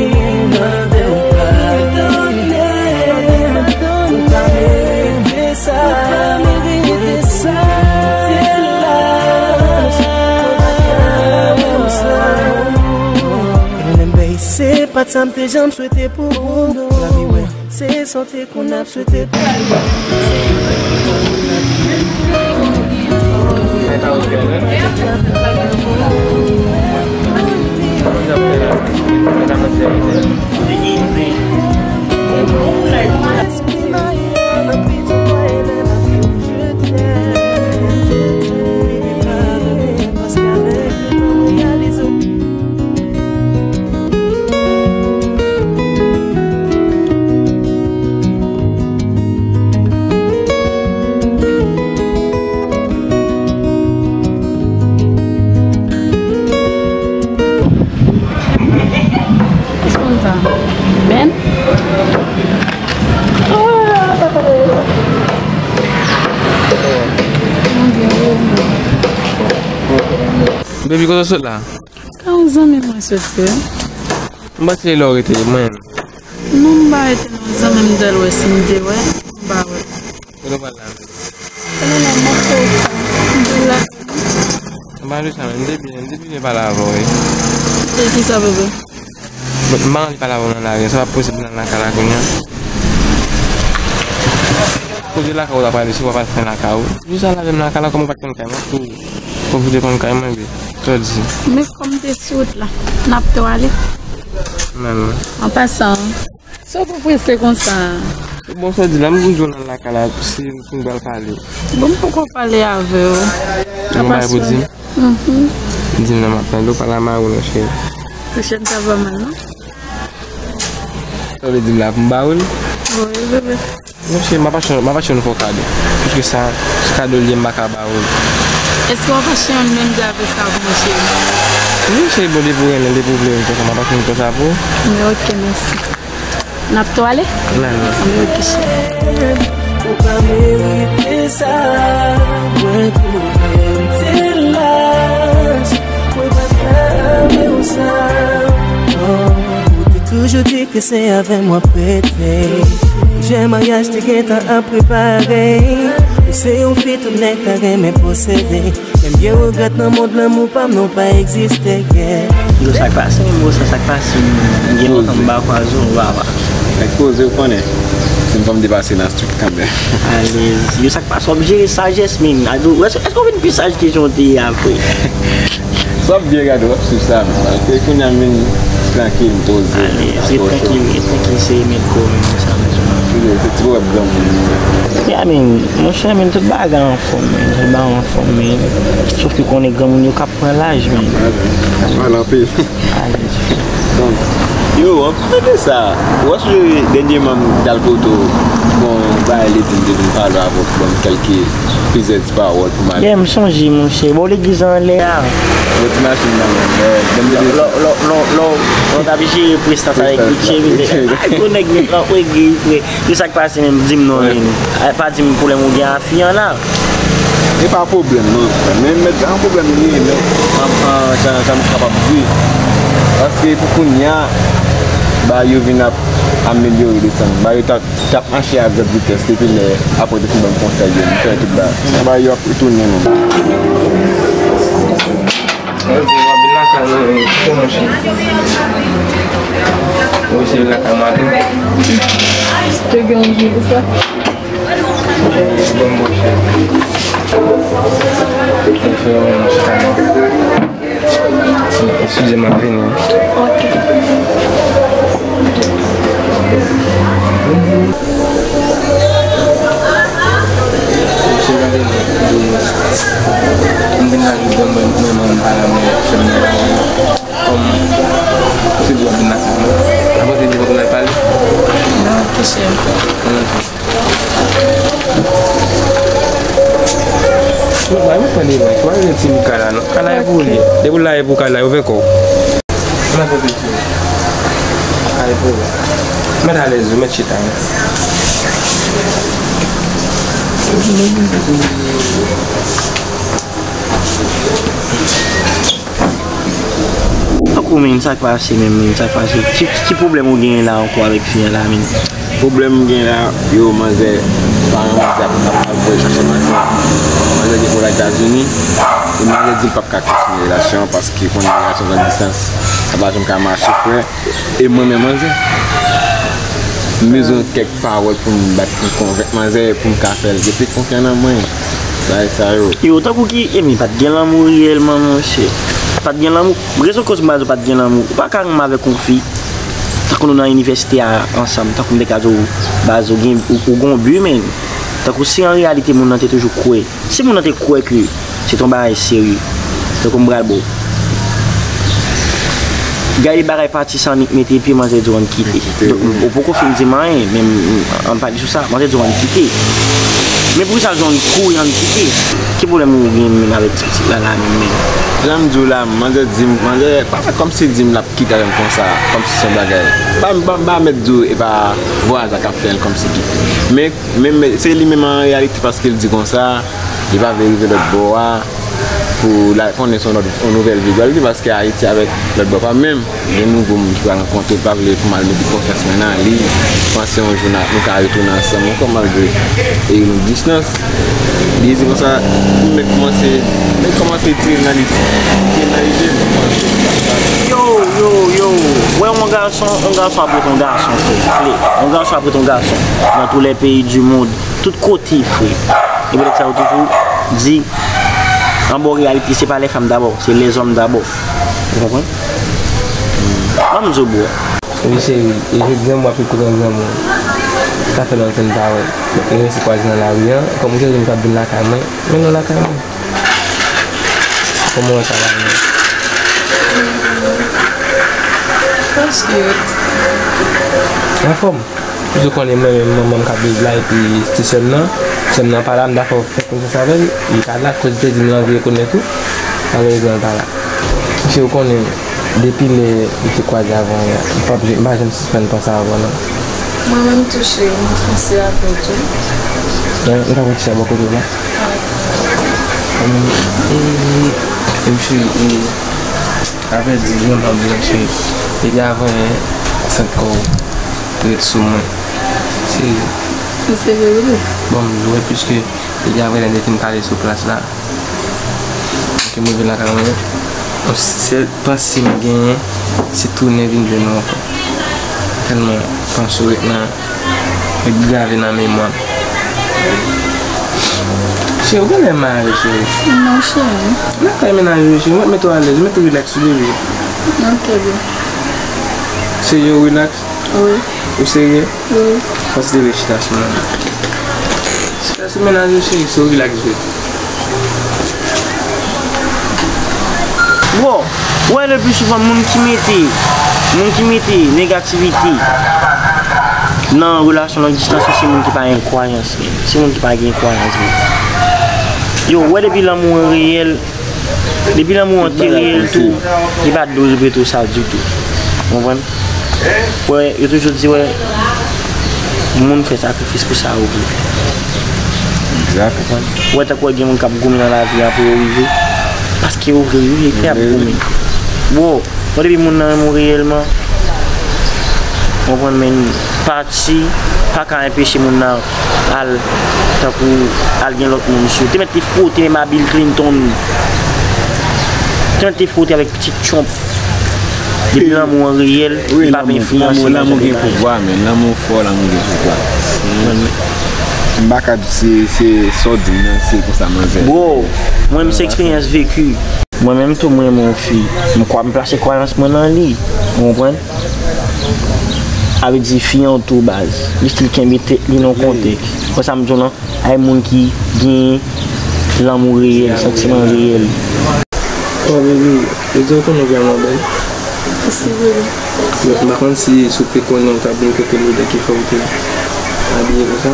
Se pa t sa m te janm swete pou ou, non. Lavi, wè. Se sa w te konn ap swete pou ou. Kisa konn sa? Ben? Baby, kote w sot la? Ka yon zanmi mwen soti wi. M panse lè w rete mwen. Non, m pa rete non, zanmi m t al wè si m te wè, m pa wè. Kote w pral la? Kote w la, m ap fè w sa. M te la. M pa di sa, men m te byen, m te byen pale avè w wi. E kisa, bebe? Bon, m pa anvi pale avè w nan lari, sa pa posib nan lakay la kounye a. Kote lakay ou ta prale, si w pa pral fè lakay ou. Jis al avè m lakay la, kòm ou pa t konn kay mwen, pou, pou w te konn kay mwen, bebe. Sa w di? Men kòm te sou wout la, n ap tou ale. Men, men. An pasan, sa w tou prese konsa? Bon, sa w di la, m vin jwenn nan lakay la, si, si nou pral pale. Bon, m poko pale avè w. An pasan. Di m nan m ap tande w, pale a mari w non, cheri. Ti chèn sa pa mal, non? Sa w vle di m la pou m ba ou l? Wi, bebe. Non, cheri, m ap achte, m ap achte yon fo kado. Piske sa, se kado l ye, m pa ka ba ou l. Èske w ap achte yon menm di avèk sa pou mwen, cheri? Wi, cheri, bon, depi w renmen, depi w vle, konsa, m ap achte yon konsa pou ou. Wi, ok, mèsi. N ap tou ale? N ale. Anben, ok, cheri. Ou pa merite sa, mwen twouve m te lach, mwen pa t ka renmen w sa. Oh, ou te toujou di ke se avè m w ap rete. Pwojè maryaj te gentan ap prepare. E Se yon fi tout nèg ta renmen posede. Men m byen regrèt nan mond lanmou pa m non pa egziste, yeah. Yo, sa k pase, men bro, sa, sa k pase, men gen lontan m pa kwaze w, papa. Nèg poze, w konnen. Se yon fanm depase nan street kanmenm. Alèz. Yo, sa k pase, w ap jere sajès, men. Ado, èske, èske w vin pi saj ke jan w te ye a vre? Sa w ap byen gade, w ap swiv sa, men. Paske kounye a m vin trankil, m poze. Alèz, ret trankil, ret trankil, se remèd kò w menm, sa bezwen. Se, se ti pwovèb granmoun. Yeah, men, monchè, men, tout bagay anfòm, men. Tout bagay anfòm, men. Sof ke konnen granmoun yo k ap pran laj, men. Mal anpil. Alèz. Donk, yo, anpil de sa, w ap sonje dènyèman m t al kote w, bon, bagay legliz m te vin pale avè w, ban m kèlke plizyè ti pawòl pou m ale. Yeah, m sonje, monchè. Bon, legliz anlè a. Bon, ti machin nan, men, lè, lè m te lè, lè, lè, lè, lè w t ap jere prestans avèk Gucci, men, ay, gwo nèg nèt la, w egri, frè. Ki sa k pase menm? Di m non, men. Ay, pa di m pwoblèm ou gen a fi an la. E pa pwoblèm, non. Men, men, se yon pwoblèm li ye, men, an, an, jan, jan m kapab di. Paske pou kounye a, bagay yo vin ap amelyore desann. Bagay yo t ap, t ap mache a grande vitès depi lè apre te fin ban m konsèy yo. M fè tout bagay. Bagay yo ap retounen, non. Yo di, w ap vin lakay mwen, kite mwen chita. Ou se vin lakay mwen tou. Te gen yon jou pou sa. Bon, bon, chè. Mwen fè yon chita. Eskize m, m ap vini. Ok. Mwen vin la, mwen, mwen, mwen, mwen pale a mwen, sè m nan. Kòm, se di w ap vin lakay mwen. Avan se di w ap vin pale. Non, kouche. Kòman tou? Non, bay mwen pale, mwen. Mwen rete ti kay la, non. Kay la e pou ou li ye. Depi w la e pou kay la, ouvè kò w. Mwen kote ti. Kay pou ou. Mèt alèz, mèt chita, non. Tankou, men, sa k pase menm, men, sa k pase? Ki, ki pwoblèm ou genyen la ankò avèk fi an la, men? Pwoblèm m gen la, yo, manzè, paran manzè ap, ap, ap voye chache manzè. Manzè gen pou al Etazini, e manzè di l p ap ka kontinye relasyon an paske konnen relasyon long distans, sa pa janm ka mache, frè. E mwen menm, manzè, m bezwen kèk pawòl pou m bat pou m konvenk manzè, pou m ka fè l rete konfyan nan mwen. Bagay sa yo. Yo, tankou ki, e men, pa t gen lanmou reyèlman, monchè. Pa t gen lanmou. Rezon koz m pa di w pa t gen lanmou. Ou pa ka renmen avèk yon fi, tankou nou nan inivèsite a ansanm, tankou m te ka di w, baz, ou gen, ou, ou gen yon bi, men. Tankou si an reyalite moun nan te toujou kwè, si moun nan te kwè ke se t yon bagay serye, tankou m pral ba w. Gade bagay pati san nik mete pye, manzè di w ann kite. Donk, ou poko fin di m anyen, men m, ann pale sou sa. Manzè di w ann kite. Men poukisa l di w ann kouri, ann kite? Ki pwoblèm ou gen menm avèk ti pitit la, la menm, menm? Jan m di w la, manzè di m, manzè, pa fè kòmsi di m l ap kite avè m konsa, kòmsi se yon bagay. Pa, pa, pa mèt di w, e pa vwazin k ap fè l kòmsi ki. Men, men, men, se li menm an reyalite paske l di konsa, li pa vle rive lòt bò a, pou l al konnen se yon lòt, yon nouvèl vi l pral viv, paske Ayiti avèk lòt bò pa menm. Gen nouvo moun ki pral rankontre, l pa vle pou m al mete konfyans mwen nan li, panse yon jou n a, nou ka retounen ansanm ankò malgre e long distans. Li di konsa, m mèt kòmanse, m mèt kòmanse tire l nan li, tire l nan lide m. Yo, yo, yo, wè yon gason, yon gason ap ret yon gason, frè. Yon gason ap ret yon gason. Dans tous les pays du monde, tout kote, frè. E poutèt sa yo toujou di, anba yon reyalite, se pa les femmes d'abord, se les hommes d'abord. Ou konprann? Ban m di w, bro. Wi, cheri, e jodi a m ap ret kote yon granmoun. Sa fè lontan n pa wè. Nou resi kwaze nan lari a. Kòm ou te di m t ap vin lakay mwen, mennen w lakay mwen. Kòman w wè sa la menm? That's cute. Anfòm. Paske w konnen mwen menm manman m k ap viv la epi ti sè m nan. Sè m nan pa la, m ta fè w fè konesans avè l. Li pa la, koz li te di m l anvi rekonèt ou. Malerezman l pa la. Mesye, ou konnen, depi lè nou te kwaze avan yè, m p ap jan-, m pa janm sispann panse avè w non. Mwen menm tou cheri, m panse avè w tou. Bon, m ta pran ti chay bò kote w la. Wi. Hum, e, e, e, mesye, e, avèdi, jan m ap di w, mesye, depi avan yè, sant kò w ret sou mwen. Se Ou serye wi. Bon, m jwe piske depi aprè lè depi m kale sou plas la. Ke m rive lakay mwen, yon sèl panse m genyen, se tounen vin jwenn ou ankò. Tèlman panse w ret nan, ret grave nan memwa m. Cheri, ou genlè mare, cheri. Non, cheri. Lakay mennaj ou, cheri, mwen mete w alèz, mete w rilaks, bebe. Ok, bebe. Serye, w rilaks? Wi. Ou serye? Wi. Fò ti leve chita sou mennaj. Chita sou mennaj ou, cheri, si w rilaks vre. Bro, ou wè le pli souvan moun ki mete, moun ki mete negativite nan relasyon long distans yo, se moun ki pa gen kwayans, se moun ki pa gen kwayans vre. Yo, ou wè depi lanmou an reyèl, depi lanmou an te reyèl tou, li pa doz ou pe tou sa ditou. Ou konprann? Wè, yo toujou di, wè, moun fè sakrifis pou sa yo vle. Egzak. Ou konprann? Wè, tankou wè gen moun k ap goumen nan lavi a pou yo rive. Paske yo vle rive, ki ap goumen. Bro, bon, depi moun nan renmen w reyèlman, ou konprann, men pati pa ka enpeche moun nan al, tankou al gen lòt moun sou. Te mèt te fwote menm a Bill Clinton. Te mèt te fwote avèk pitit Trump. Depi lanmou an reyèl, li p ap enfliyanse nan jan de bagay. Lanmou gen pouvwa, men lanmou fò, lanmou gen pouvwa. M pa ka di se, se sa w di m nan, se konsa manzè. Bro, mwen menm se eksperyans veki. Mwen menm tou, mwen renmen yon fi. M kwè, m plase kwayans mwen nan li. Ou konprann? Sa vle di fi an tou baz. Li still kenbe tèt li nan kontèks. Wè sa m di w lan? Ay moun ki gen lanmou reyèl, santiman reyèl. Oh, baby, yo di w konnen w vrèman bèl. Mèsi, baby. Yo, m pa konn si, si w te konnen w t ap gen kèk lodè ki fè w te abiye konsa.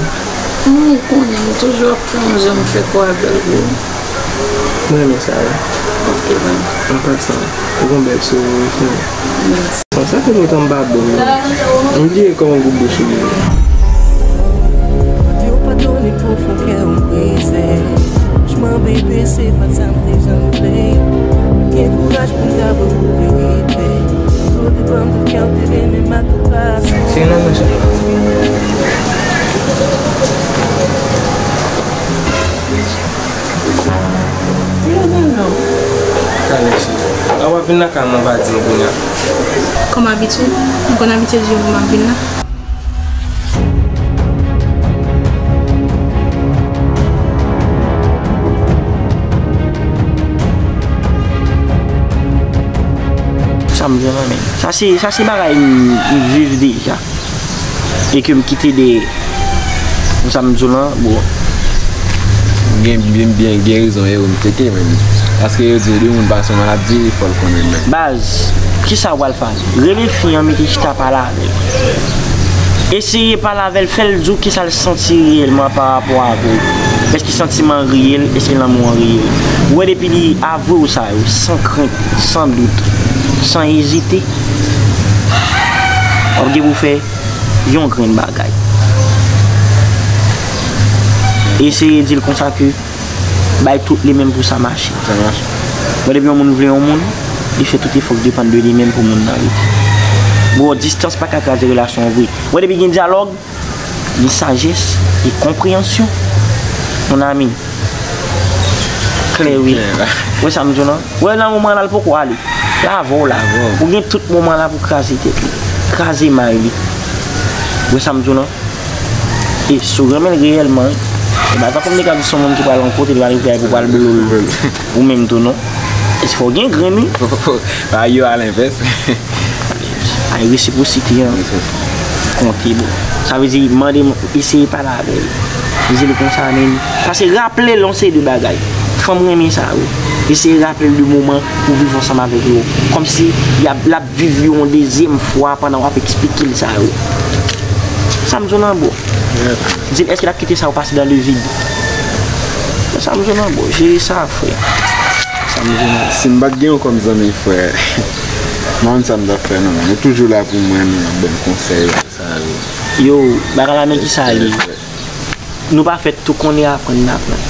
Non, ou konnen, m toujou ap fè yon jan m fè kò a bèl pou ou. Mwen renmen sa wi. Ok, bye. An pasan, ou gon bèl souri wi, frè. Mèsi. Bon, sa fè lontan m pa bon wi. M bliye kòman gwoup bouch ou ye. Mwen di w padone pou fon kè w m brize. Franchman, bebe, se pa t sa m te janm vle. Mwen gen kouraj pou m t avwe w verite. Tout depann de kè w te renmen m ak tout pase. Se nan men sa. Di yo non, non. Talè, cheri. A w ap vin lakay mwen, w pa di m kounye a. Kòm abitye, m konn abitye di yo m ap vin la. Sa m di w lan, men. Sa se, sa se bagay m, m viv deja. E ke m kite de, pou sa m di w lan, bon. Gen, gen, gen, gen rezon, e ou m teke menm. Paske yo di, de moun pa son maladi, fò l konnen menm. Baz, kisa w pral fè? Rele fi an, mete chita pale avè l. Eseye pale avè l, fè l di w kisa l santi reyèlman pa rapò avè w. Èske santiman an reyèl? Èske lanmou an reyèl? Ou wè depi li avwe w sa yo, san krent, san dout, san ezite, w ap gen pou fè yon grenn bagay. Eseye di l konsa ke bay tout li menm pou sa mache. Sa mache. Bon, depi yon moun vle yon moun, li fè tout efò k depann de li menm pou moun nan rete. Bon, distans pa ka kraze relasyon an vre. Bon, depi gen dyalòg, gen sajès, gen konpreyansyon. Mon ami. Klè, wi. Klè, la. Wè sa m di w lan? Wè nan moman la, l poko ale. L avè w la. L avè w. Ou gen tout moman la pou kraze tèt li. Kraze may li. Wè sa m di w lan? E si w renmen l reyèlman, e pa tankou m te ka di se yon moun ki pral yon kote, li pral rive pou pral bloul. Ou menm tou, non. E si fò w gen grenn, wi. Pa yo alenvès. Ay, resipwosite an konte, bro. Sa vle di, mande, eseye pale avè l. Di l konsa, men. Pase raple l yon seri de bagay. Fanm renmen sa, wi. Eseye raple l de moman ou viv ansanm avèk yo. Kòmsi y ap, l ap viv yo yon dezyèm fwa pandan w ap eksplike l sa yo. Sa m di w lan, bro. Di l, èske l ap kite sa yo pase dans le vide? Sa m di w lan, bro. Jere sa, frè. Sa m di w lan. Si m pa t gen w kòm zanmi, frè, m pa konn sa m t ap fè, non, men ou toujou la pou mwen, non, ban m konsèy, sa yo. Yo, bagay la, men ki sa li. Nou pa fèt tou konnen, aprann n aprann.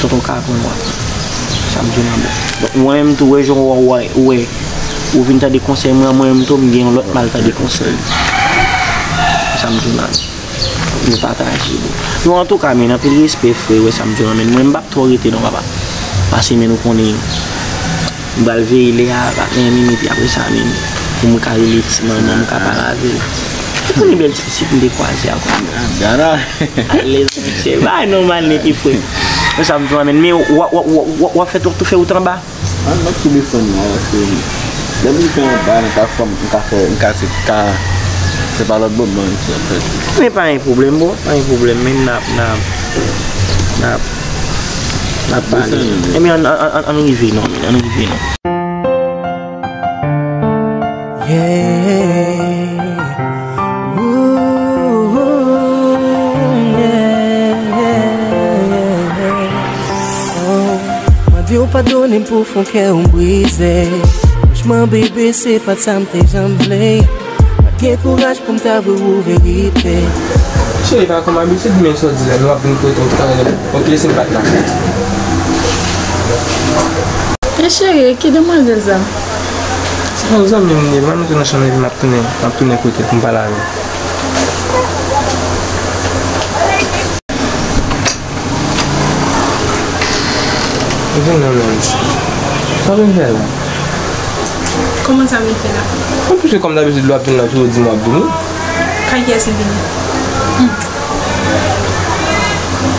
Tonton ka aprann w aprann. Sa m di w lan, bro. Donk, mwen menm tou, wè jan w wè, wè, ou vin tande konsèy mwen, mwen menm tou, m gen yon lòt mal tande konsèy. Sa m di w lan. Nou pataje, bro. Non, antouka, men, anpil respè, frè, wè sa m di w la, men, mwen, m p ap twò rete, non, papa. Pase, men, nou konnen, m pral veye lè a, patnè, men, epi apre sa, men, pou m ka rele ti manman, m ka pale avè l. Ou konnen bèl ti pitit m te kwaze a, konnen. Alèz, monchè, bay nòmal nèt, frè. Wè sa m di w la, men, men, w ap, w ap, w ap, w ap fè, w ap tou fè wout anba. Ah, m ap tou desann la, paske depi m te anba, m ka fè, m ka fè, m ka se ka fè pa lòt bò, bon, sa fè. Men pa gen pwoblèm, bro, pa gen pwoblèm, men n ap, n ap, n ap, n ap pale. Desann. Ebyen, an, an, an, an nou rive non, men, an nou rive non. Yeah. Ooh, yeah, yeah, yeah. Oh, mande w padone m pou fon kè w m brize. Franchman, bebe, se pa t sa m te janm vle. Pa t gen kouraj pou m ta avwe w verite. Cheri, pa kòm abitid, men sa w di la, nou ap vin kote w, tout a lè, ok, se m pa t la. E cheri, ki demwazèl sa? Se yon zanmi m li ye, m antre nan chanm epi m ap tounen, m ap tounen kote pou m pale avè l. Vin nan men m. Sa w vin fè la? Kòman sa m vin fè la? Mwen piske kòm dabitid lè w ap vin la, w toujou di m w ap vini. Kay kiyès m vini? Hmm.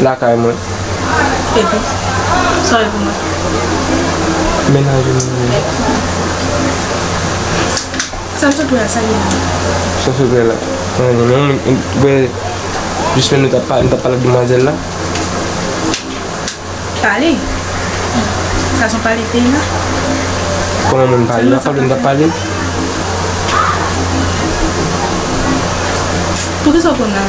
Lakay mwen. Epi, sa w ye pou mwen? Mennaj ou mwen. Sa m sot wè a, sa l ye la? Sa w sot wè la? Mwen, mwen, mwen, mwen, jis men nou t ap pa-, nou t ap pale ak demwazèl la. Pale? Sa se yon pale k te ye la? Kòman moun pale? N ap pale, n ap pale. Poukisa w konn la?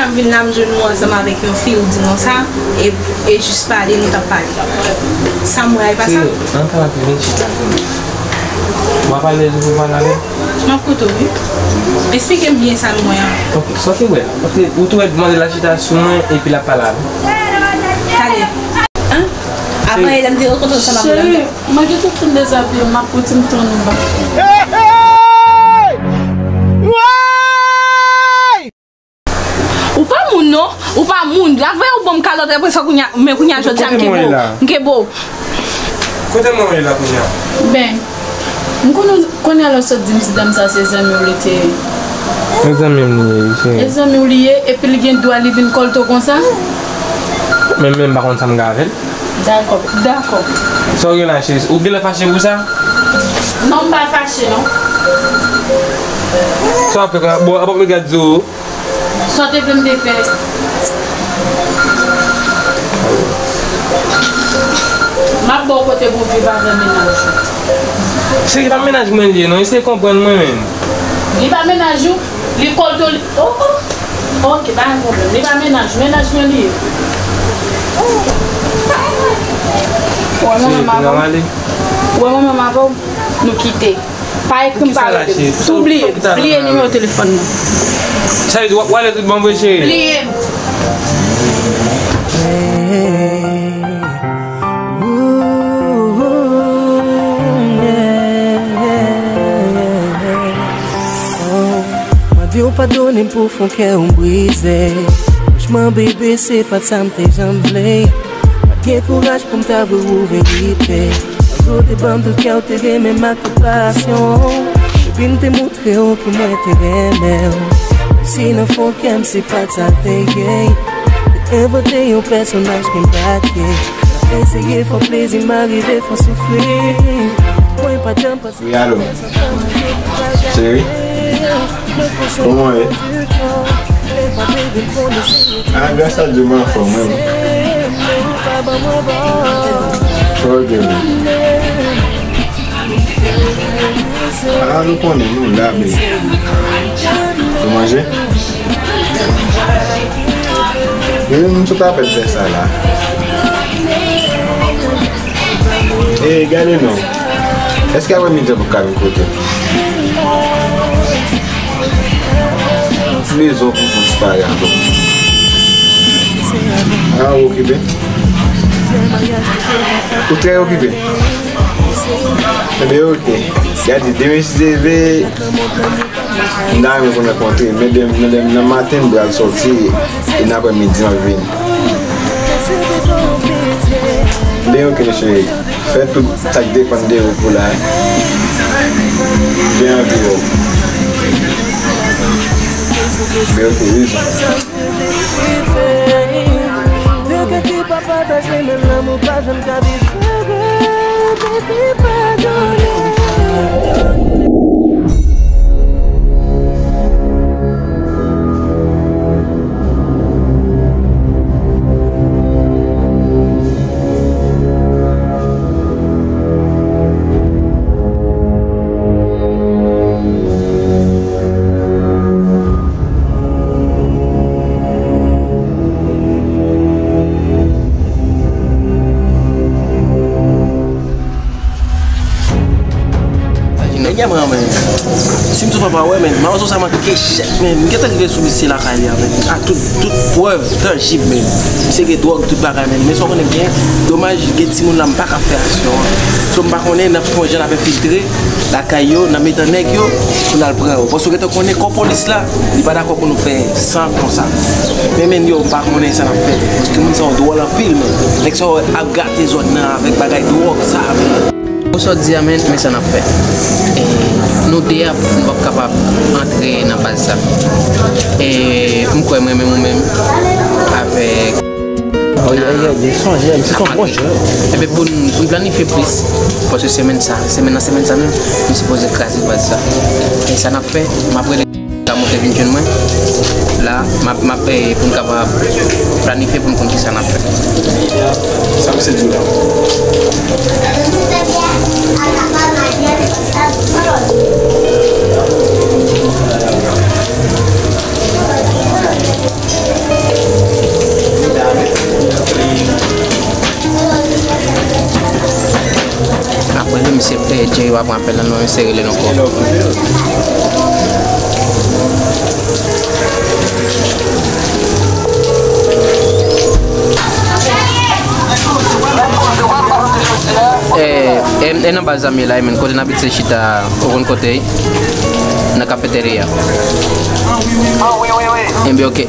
M vin la, m jwenn ou ansanm avèk yon fi, ou di m konsa, e, e jis pale, nou t ap pale. Sa m wè a, e pa sa? Cheri, ann pale, vin chita. W ap alèz ou pou pale avè m? M ap koute w, wi. Esplike m byen sa m wè an. Ok, sa w te wè la? Paske ou te wè demwazèl la chita sou mwen epi l ap pale avè m. Talè. An? Avan yè lè m te rankontre ansanm avè w la. Cheri, mwen gentan fin dezabiye, m ap pran ti m tan nou ba. Ou pa moun non, ou pa moun. Avè ou ban m kalòt apre sa kounye a, men kounye a jodi a m kenbe w. M kenbe w. Kote mwen ye la kounye a? Ben, m konnen kounye a lè w sot di m ti dam sa se zanmi w li te ye. Se zanmi m li ye, wi, cheri. E zanmi w li ye, epi li gen dwa li vin kòlte w konsa? Men, men m pa konn sa m gen avè l. Dakò, dakò. Sa w gen la, cheri? Ou genlè fache pou sa? Non, m pa fache, non. Sa w ap fè kounye a? Bon, apa m gad di w? Sa w te vle m te fè? M ap ba w kote pou w viv avè mennaj ou. Cheri, pa mennaj mwen li ye, non. Eseye konprann mwen menm. Li pa mennaj ou? Li kòlte w, li, oh, oh. Ok, pa gen pwoblèm. Li pa mennaj, mennaj mwen li ye. Ou wè mwen menm avè w? Ou wè mwen menm avè w? Nou kite. Pa ekri m, pa rele m. Tou bliye m. Bliye nimewo telefòn mwen. Sa vle di w ap wale tout bon vre, cheri? Bliye m. Mande w padone m pou fon kè w m brize. Franchman, bebe, se pa t sa m te janm vle. Pa t gen kouraj pou m ta avwe w verite. Pandan w te ban m tout kè w te renmen m ak tout pasyon. Epi m te montre w ke mwen te renmen w. Menm si nan fon kè m se pa t sa l te ye. Te envante yon pèsonaj ke m pa t ye. M ap eseye fè w plezi, m arive fè w soufri. Mwen pa t janm panse. Wi, alo. Cheri, kòman w ye? Ah, gras a Dye, mwen anfòm, wi. Ok, wi. Ah, nou konnen, nou la, baby. Ou manje? Wi, m sot apèn fè sa la. E, gade non. Èske aprè midi an pou ka vin kote m? M ti bezwen w pou m fè yon ti pale avè w. Ah, ou okipe? Ou trè okipe? Enben, ok. Gade, demen si Dye vle, M ta renmen pou n rankontre, men de, men de, nan maten m pral sòti, e nan aprèmidi m ap vini. Ben, ok, cheri. Fè tout sa k depann de ou pou la. Byen anvi ou. Byen anvi, wi. Nèg ya mwen, men. Si m sou papa, wè, men. Mawozo sa manke chèk, men. M gentan rive sou misye lakay li a, men. A tout, tout prèv tanjib, men. Misye gen dwòg, tout bagay, men. Men sa w konnen gen, domaj, gen timoun la, m pa ka fè aksyon an. So, m pa konnen, n ap fè yon jan n ap enfiltre lakay yo, n ap met an nèg yo, pou n al pran yo. Paske w gentan konnen kò polis la, li pa dakò pou nou fè san konsa. Men, men yo, m pa konnen sa n ap fè. Paske moun sa yo dwòl anpil, men. Nèg sa yo ap gate zòn nan avèk bagay dwòg sa, men. Ou sot di a, men, men sa n ap fè. E, nou de a, nou p ap kapab antre nan baz sa. E, m kwè mwen menm ou menm, avèk, oh, yeah, yeah, yeah, sonje, misye se yon bon jwè. Ebyen, pou n, pou n planifye plis, paske semèn sa, semèn nan, semèn sa menm, nou sipoze kraze baz sa. E sa n ap fè, m ap rele Ka monte vin jwenn mwen. La, m ap, m ap, eh, pou n kapab planifye pou n konn kisa n ap fè. Sa misye di w la? Apre li, misye, eh, Jerry va pran apèl la, nou eseye rele l ankò. Eh, e, e nan baz zanmi la, e menm kote n abitye chita, ou konn kote, nan kafeterya. Enben, ok, e,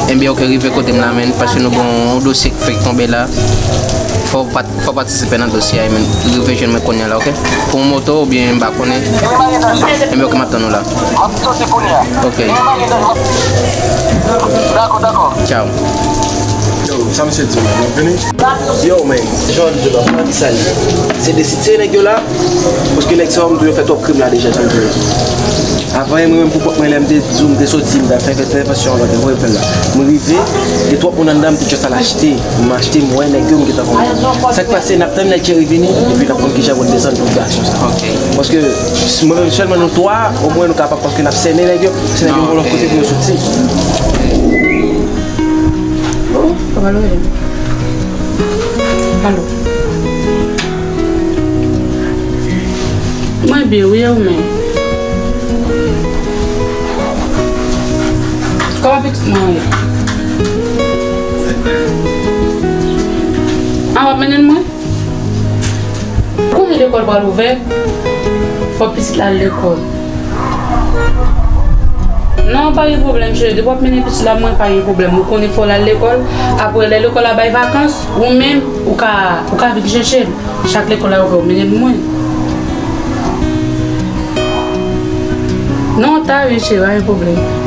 enben, ok, rive kote m la, men, paske nou gen yon dosye k fèk tonbe la. Fò w pat, fò w patisipe nan dosye a, men, rive jwenn mwen kounye a la, ok? Pou yon moto oubyen m pa konnen. Enben, ok, m ap tann ou la. M ap soti kounye a. Ok. Dakò, dakò. Tchao. Yo, sa misye di w la, n ap vini? Yo, men, jan w di la, pa di sa li. Se de sitye nèg yo la, paske nèg sa yo, m di w, yo fè twòp krim la deja, jan l di w la. Avan, mwen menm, pou kont mwen, lè m te di w, m te soti, m t ap fè entèvansyon an, m te voye pèl la. M rive, gen twòp moun anndan, m te just al achte. M achte, m wè nèg yo, m gentan konprann. Sa k pase, n ap tann nèg Jerry vini, epi n ap konn kijan pou n desann pou aksyon sa. Ok. Paske, si mwen menm sèlman nou twa, omwen nou kapab, paske n ap sènen nèg yo, se nèg yo gen yon lòt kote pou yo soti. Oh, papa Lorel. Alo. Mwen byen, wi, e ou menm? Kòman pitit mwen ye? A, w ap mennen l mwen? Kounye a lekòl pral ouvè, fò pitit la al lekòl. Non, pa gen pwoblèm, cheri. Depi w ap mennen pitit la, mwen pa gen pwoblèm. Ou konnen fò l al lekòl. Apre, lè lekòl la bay vakans, ou menm, ou ka, ou ka vin chèche l. Chak lekòl la ouvè, ou mennen l mwen. Non, ta wi, cheri, pa gen pwoblèm.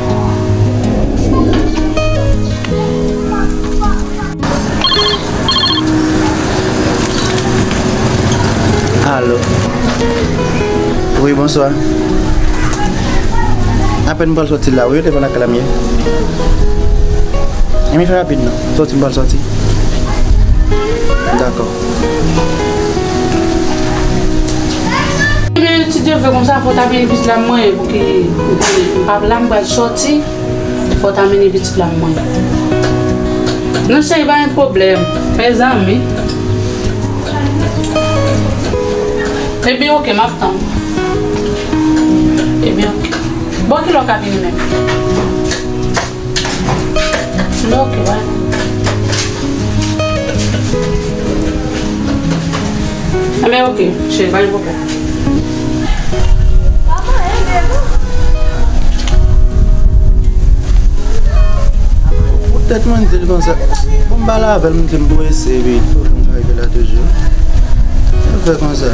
Alo. Wi, bonswa. Apèn m pral sòti la, wi, yo te pran lakay la m ye. Enben fè rapid non. Sòti m pral sòti. Dakò. Ebyen, si Dye vle konsa, fò w ta mennen pitit la mwen, pou ki, pou ki, m pa la, m pral sòti. Fò w ta mennen pitit la mwen. Non, cheri, pa gen pwoblèm. Mezanmi. Ebyen, ok, m ap tann. Ebyen, ok. Bon, kilè w ka vini menm? Non, ok, bye. Ebyen, ok, cheri, pa gen pwoblèm. Tèt mwen di l konsa. Bon, m pale avè l, m di m pou eseye, epi pwoblèm ka rive la toujou. Sa fè konsa.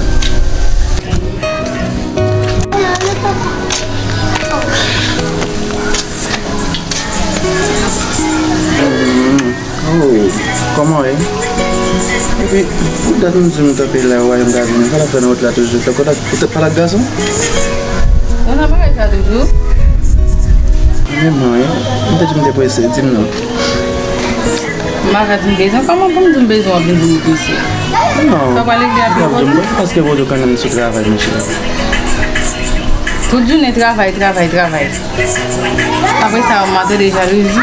Hmm. Oh, kòman w ye? Epi, pou dat m di m kanpe la, w a yon gaz, m pa la fè nan wout la toujou. Tankou w t ap pale ak gason? Ou nan bagay sa toujou? Men mwen, wi. M te di m te prese, di m non. M pa ka di m bezwen. Kòman pou m di m bezwen, w ap vin di m prese? Non. Sa pral regle apre. W ap di m prese paske w toujou konnen m sou travay, monchè. Tout jounen travay, travay, travay. Apre sa, m a tande jalouzi.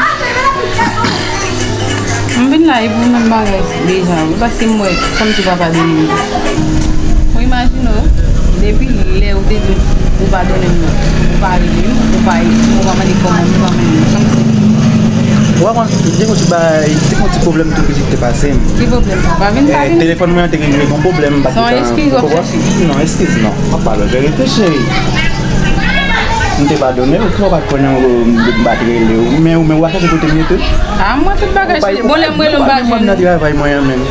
M vin la, e pou menm bagay deja, wi, paske m wè kòmsi w pa padone m. Ou imajine w, depi lè ou te di ou padone m nan, ou pa rele m, ou pa ekri m, ou pa mande kòman m ye, ou pa mande m kòmsi. Ou pa konn, gen yon ti bagay, gen yon ti pwoblèm tou pitit te pase m. Ki pwoblèm sa? Pa vin, pa vin. Telefòn mwen an te gen yon pwoblèm, m pa t gen tan. Se yon eskiz w ap chèche? Non, eskiz non. M ap pale verite, cheri. M te padone w, ou pa t konnen w, m pa t rele w. Men ou menm w a chache kote m ye tou. A, mwen tout bagay cheri. Bon, lè m rele w m pa jwenn ou. Nan travay mwen an menm.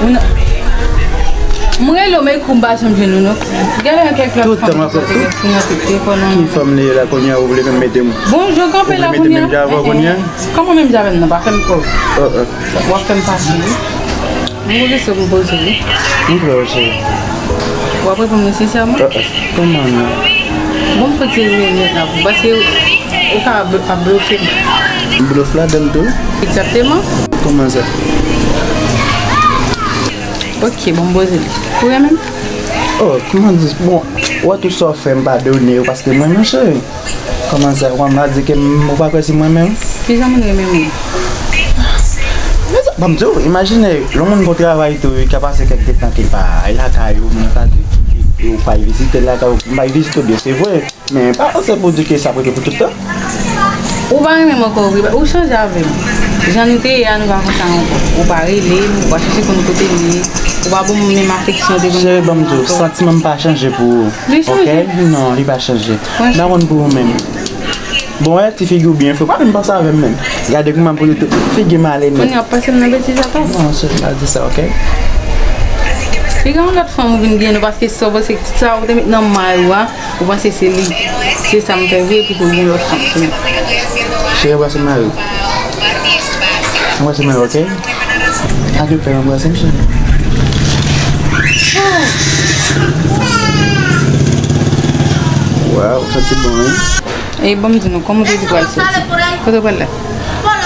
M rele w, m ekri w, m pa janm jwenn ou non. Gade yon kèk lòt fanm ki sot nan telefòn nan. Ki fanm li ye la kounye a, ou vle menm mete m? Bonjou, kanpe la kounye a. Ou vle mete menm jan avè w kounye a? Kòman menm jan avè m nan? Pa fè m kò. W ap fè m pase wi. Mwen gen kesyon pou m poze w wi. M prè wi cheri. W ap reponn mwen sensèman? Kòman non? Bon, m fè ti rimè nèt la pou, paske ou ka ap, ap blofe m. Blof ladann tou? Egzakteman. Kòman sa? Ok, bon, m poze l. Ou renmen m? Oh, kòman di, bon, ou wè tout sa w fè m padone w paske m renmen w cheri. Kòman sa, ou pa di ke m, ou pa kwè si mwen menm? Kijan moun renmen moun? Men sa, ban m di w, imajine, lè yon moun gon travay tou, li ka pase kèk de tan ke l pa lakay ou, men sa di, ou pa vizite l lakay ou, m pa vizite w byen, se vre. Men pa panse pou di ke sa ap rete pou tout tan. Ou pa renmen m ankò vre, ou chanje avè m. Jan nou te ye a, nou pa konsa ankò. Ou pa rele m, ou pa chèche konn kote m ye, ou pa ban m menm afeksyon ou te ban m. Cheri, ban m di w, santiman m pa chanje pou ou. Li chanje. Ok? Non, li pa chanje. M pa konn pou ou menm. Bon, wè, ti figi w byen fre. Pa vin panse avè m menm. Gade kouman pou li tou. Figi m ale nèt. Kounye a w ap pase m nan betiz atò. Non, cheri, pa di sa, ok? Li gen yon lòt fanm ou vin gen non, paske sa w panse sa ou te met nan may ou a, ou panse se li. Se sa m fè vre, epi tou gen lòt fanm sou mwen. Cheri, anbrase mari w. Anbrase mari w, ok? Ak yon pè anbrase m, cheri. Waw, sa te bon, wi. E ban m di nou, kòman w te di pral soti? Kote w pral la?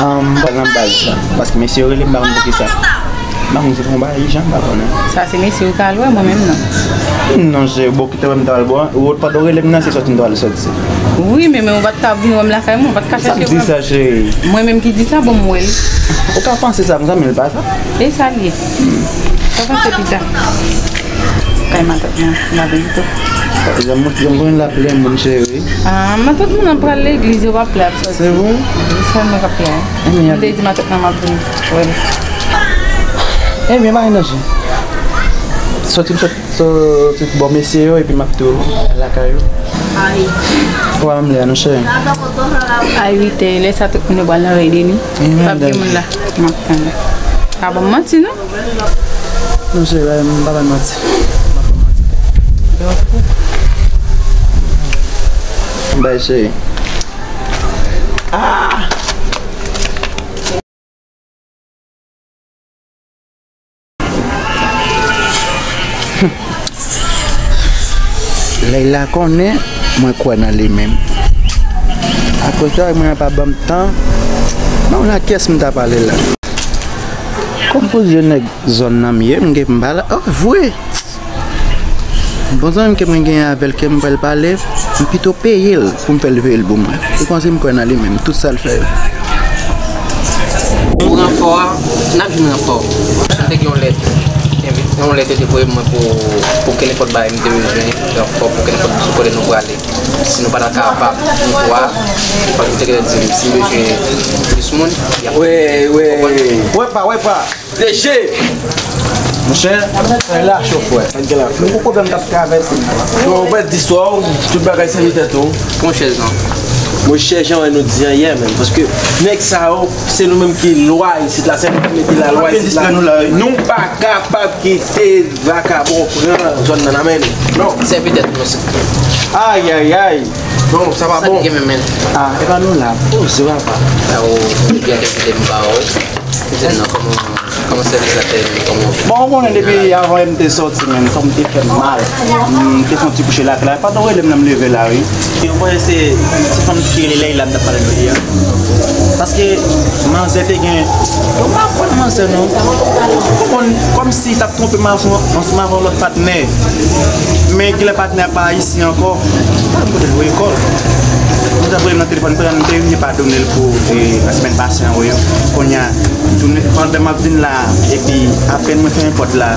Ahn, m pral nan bal sa. Paske mesye yo rele m, m pa konn poukisa. M pa konn si se pou yon bagay ijan, m pa konnen. Sa se mesye yo ka al wè, mwen menm non. Non, se bon, kite wè m ta al bon. Ou pandan w rele m nan, se soti m ta al soti. Wi, men, men ou pa t ka vin wè m lakay mwen, ou pa t ka chèche wè m. Sa m di sa, cheri? Mwen menm ki di sa, bon, m wè l. Ou ka panse sa konsa, men l pa sa. E sa l ye? Sa panse pita. Kay matant mwen, m ap vin tou. Janm, janm konnen l ap plen moun, cheri. Ah, matant mwen nan pral legliz, yo p ap plen ap soti. Se vre? Wi, sèl mwen k ap plen. M te di matant mwen m ap vin wè l. Ebyen, pa gen danje. Soti m sot, soti bò mesye yo, epi m ap tou lakay ou. Ou pa menm lè a non, cheri. A uit è, lè sa tout moun yo pral nan rèy de nwi. P ap gen moun la. M ap tann. Pa ban m manti non. Non, cheri, m pa bay manti. Bay, cheri. Ah! Leila konnen mwen kwè nan li menm. Akoz travay mwen an pa ban m tan, men w nan kyès m ta pale la. Kòm pou zye nèg zòn nan m ye, m gen m pa la. Oh, vre! Bon zanmi m ke mwen genyen avè l, ke m pral pale, m pito peye l pou m fè l veye l pou mwen. Ou panse m kwè nan li menm, tout sa l fè yo. Pou ranfò a, n ap jwenn ranfò. M te gen yon lèt, yon lèt yo te voye mwen pou, pou kenenpòt bagay m te bezwen, ranfò pou kenenpòt sou kote nou prale. Si nou pa ta kapab, nou twa, paske m te gentan di m, si m bezwen plis moun, y ap. Wi, wi. Wè pa, wè pa. Deje! Monchè, sa la cho, frè. Sa gen la, frè. Nou gon pwoblèm k ap travèse. Yo, ou pral di istwa w, tout bagay sèvi tèt ou. Pran chèz lan. Monchè, jan nou di an yè menm, paske nèg sa yo, se nou menm ki lwa isit la, se nou ki mete lalwa isit la. Nou pa kapab kite vakabon pran zòn nan nan men nou. Non. Sèvi tèt nou se. Ayayay. Non, sa pa bon. Sa gen menm men. Ah, e pa nou la. Poze papa. Sa ou gen kèk ide m ba ou. Kote nan kòman, kòman sèvis la te kòman. Bon, ou konnen depi avan m te sòti menm, kò m te fè m mal. M te fè yon ti kouche lakay la. Pandan w rele m nan m leve la wi. E ou panse se ti fanm ki rele Leila m t ap pale jodi a? Paske manzè te gen, yo pa konn manzè non. Ou konprann, kòmsi t ap twonpe m ansanm ansanm avè yon lòt patnè. Men genlè patnè a pa isi ankò. Pa konn kote l voye kò l. Mwen t ap rele m nan telefòn, pandan m te rive padone l pou e, nan semèn pase an, wi. Kounye a, tounen, pandan m ap vin la, epi apèn mwen fèmen pòt la,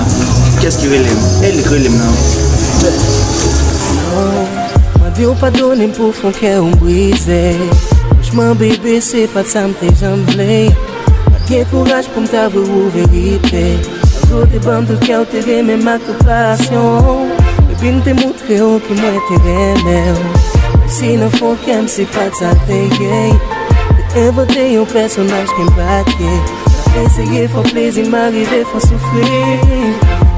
kiyès ki rele m? E li k rele m nan. Mande w padone m pou fon kè w m brize. Franchman, bebe, se pa t sa m te janm vle. Pa t gen kouraj pou m ta avwe w verite. Malgre w te ban m tout kè w, te renmen m ak tout pasyon. Epi m te montre w ke mwen te renmen w. Menm si nan fon kè m se pa t sa l te ye. Te envante yon pèsonaj ke m pa t ye. Eseye fè w plezi, m arive fè w soufri.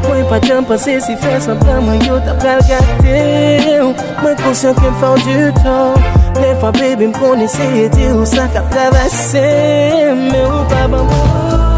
Mwen pa t janm panse si fè sanblan mwen yo ta pral gate w. Mwen konsyan ke m fè w di tò. Dèfwa, baby, m konn eseye di w sa k ap travèse m, men ou pa ban m.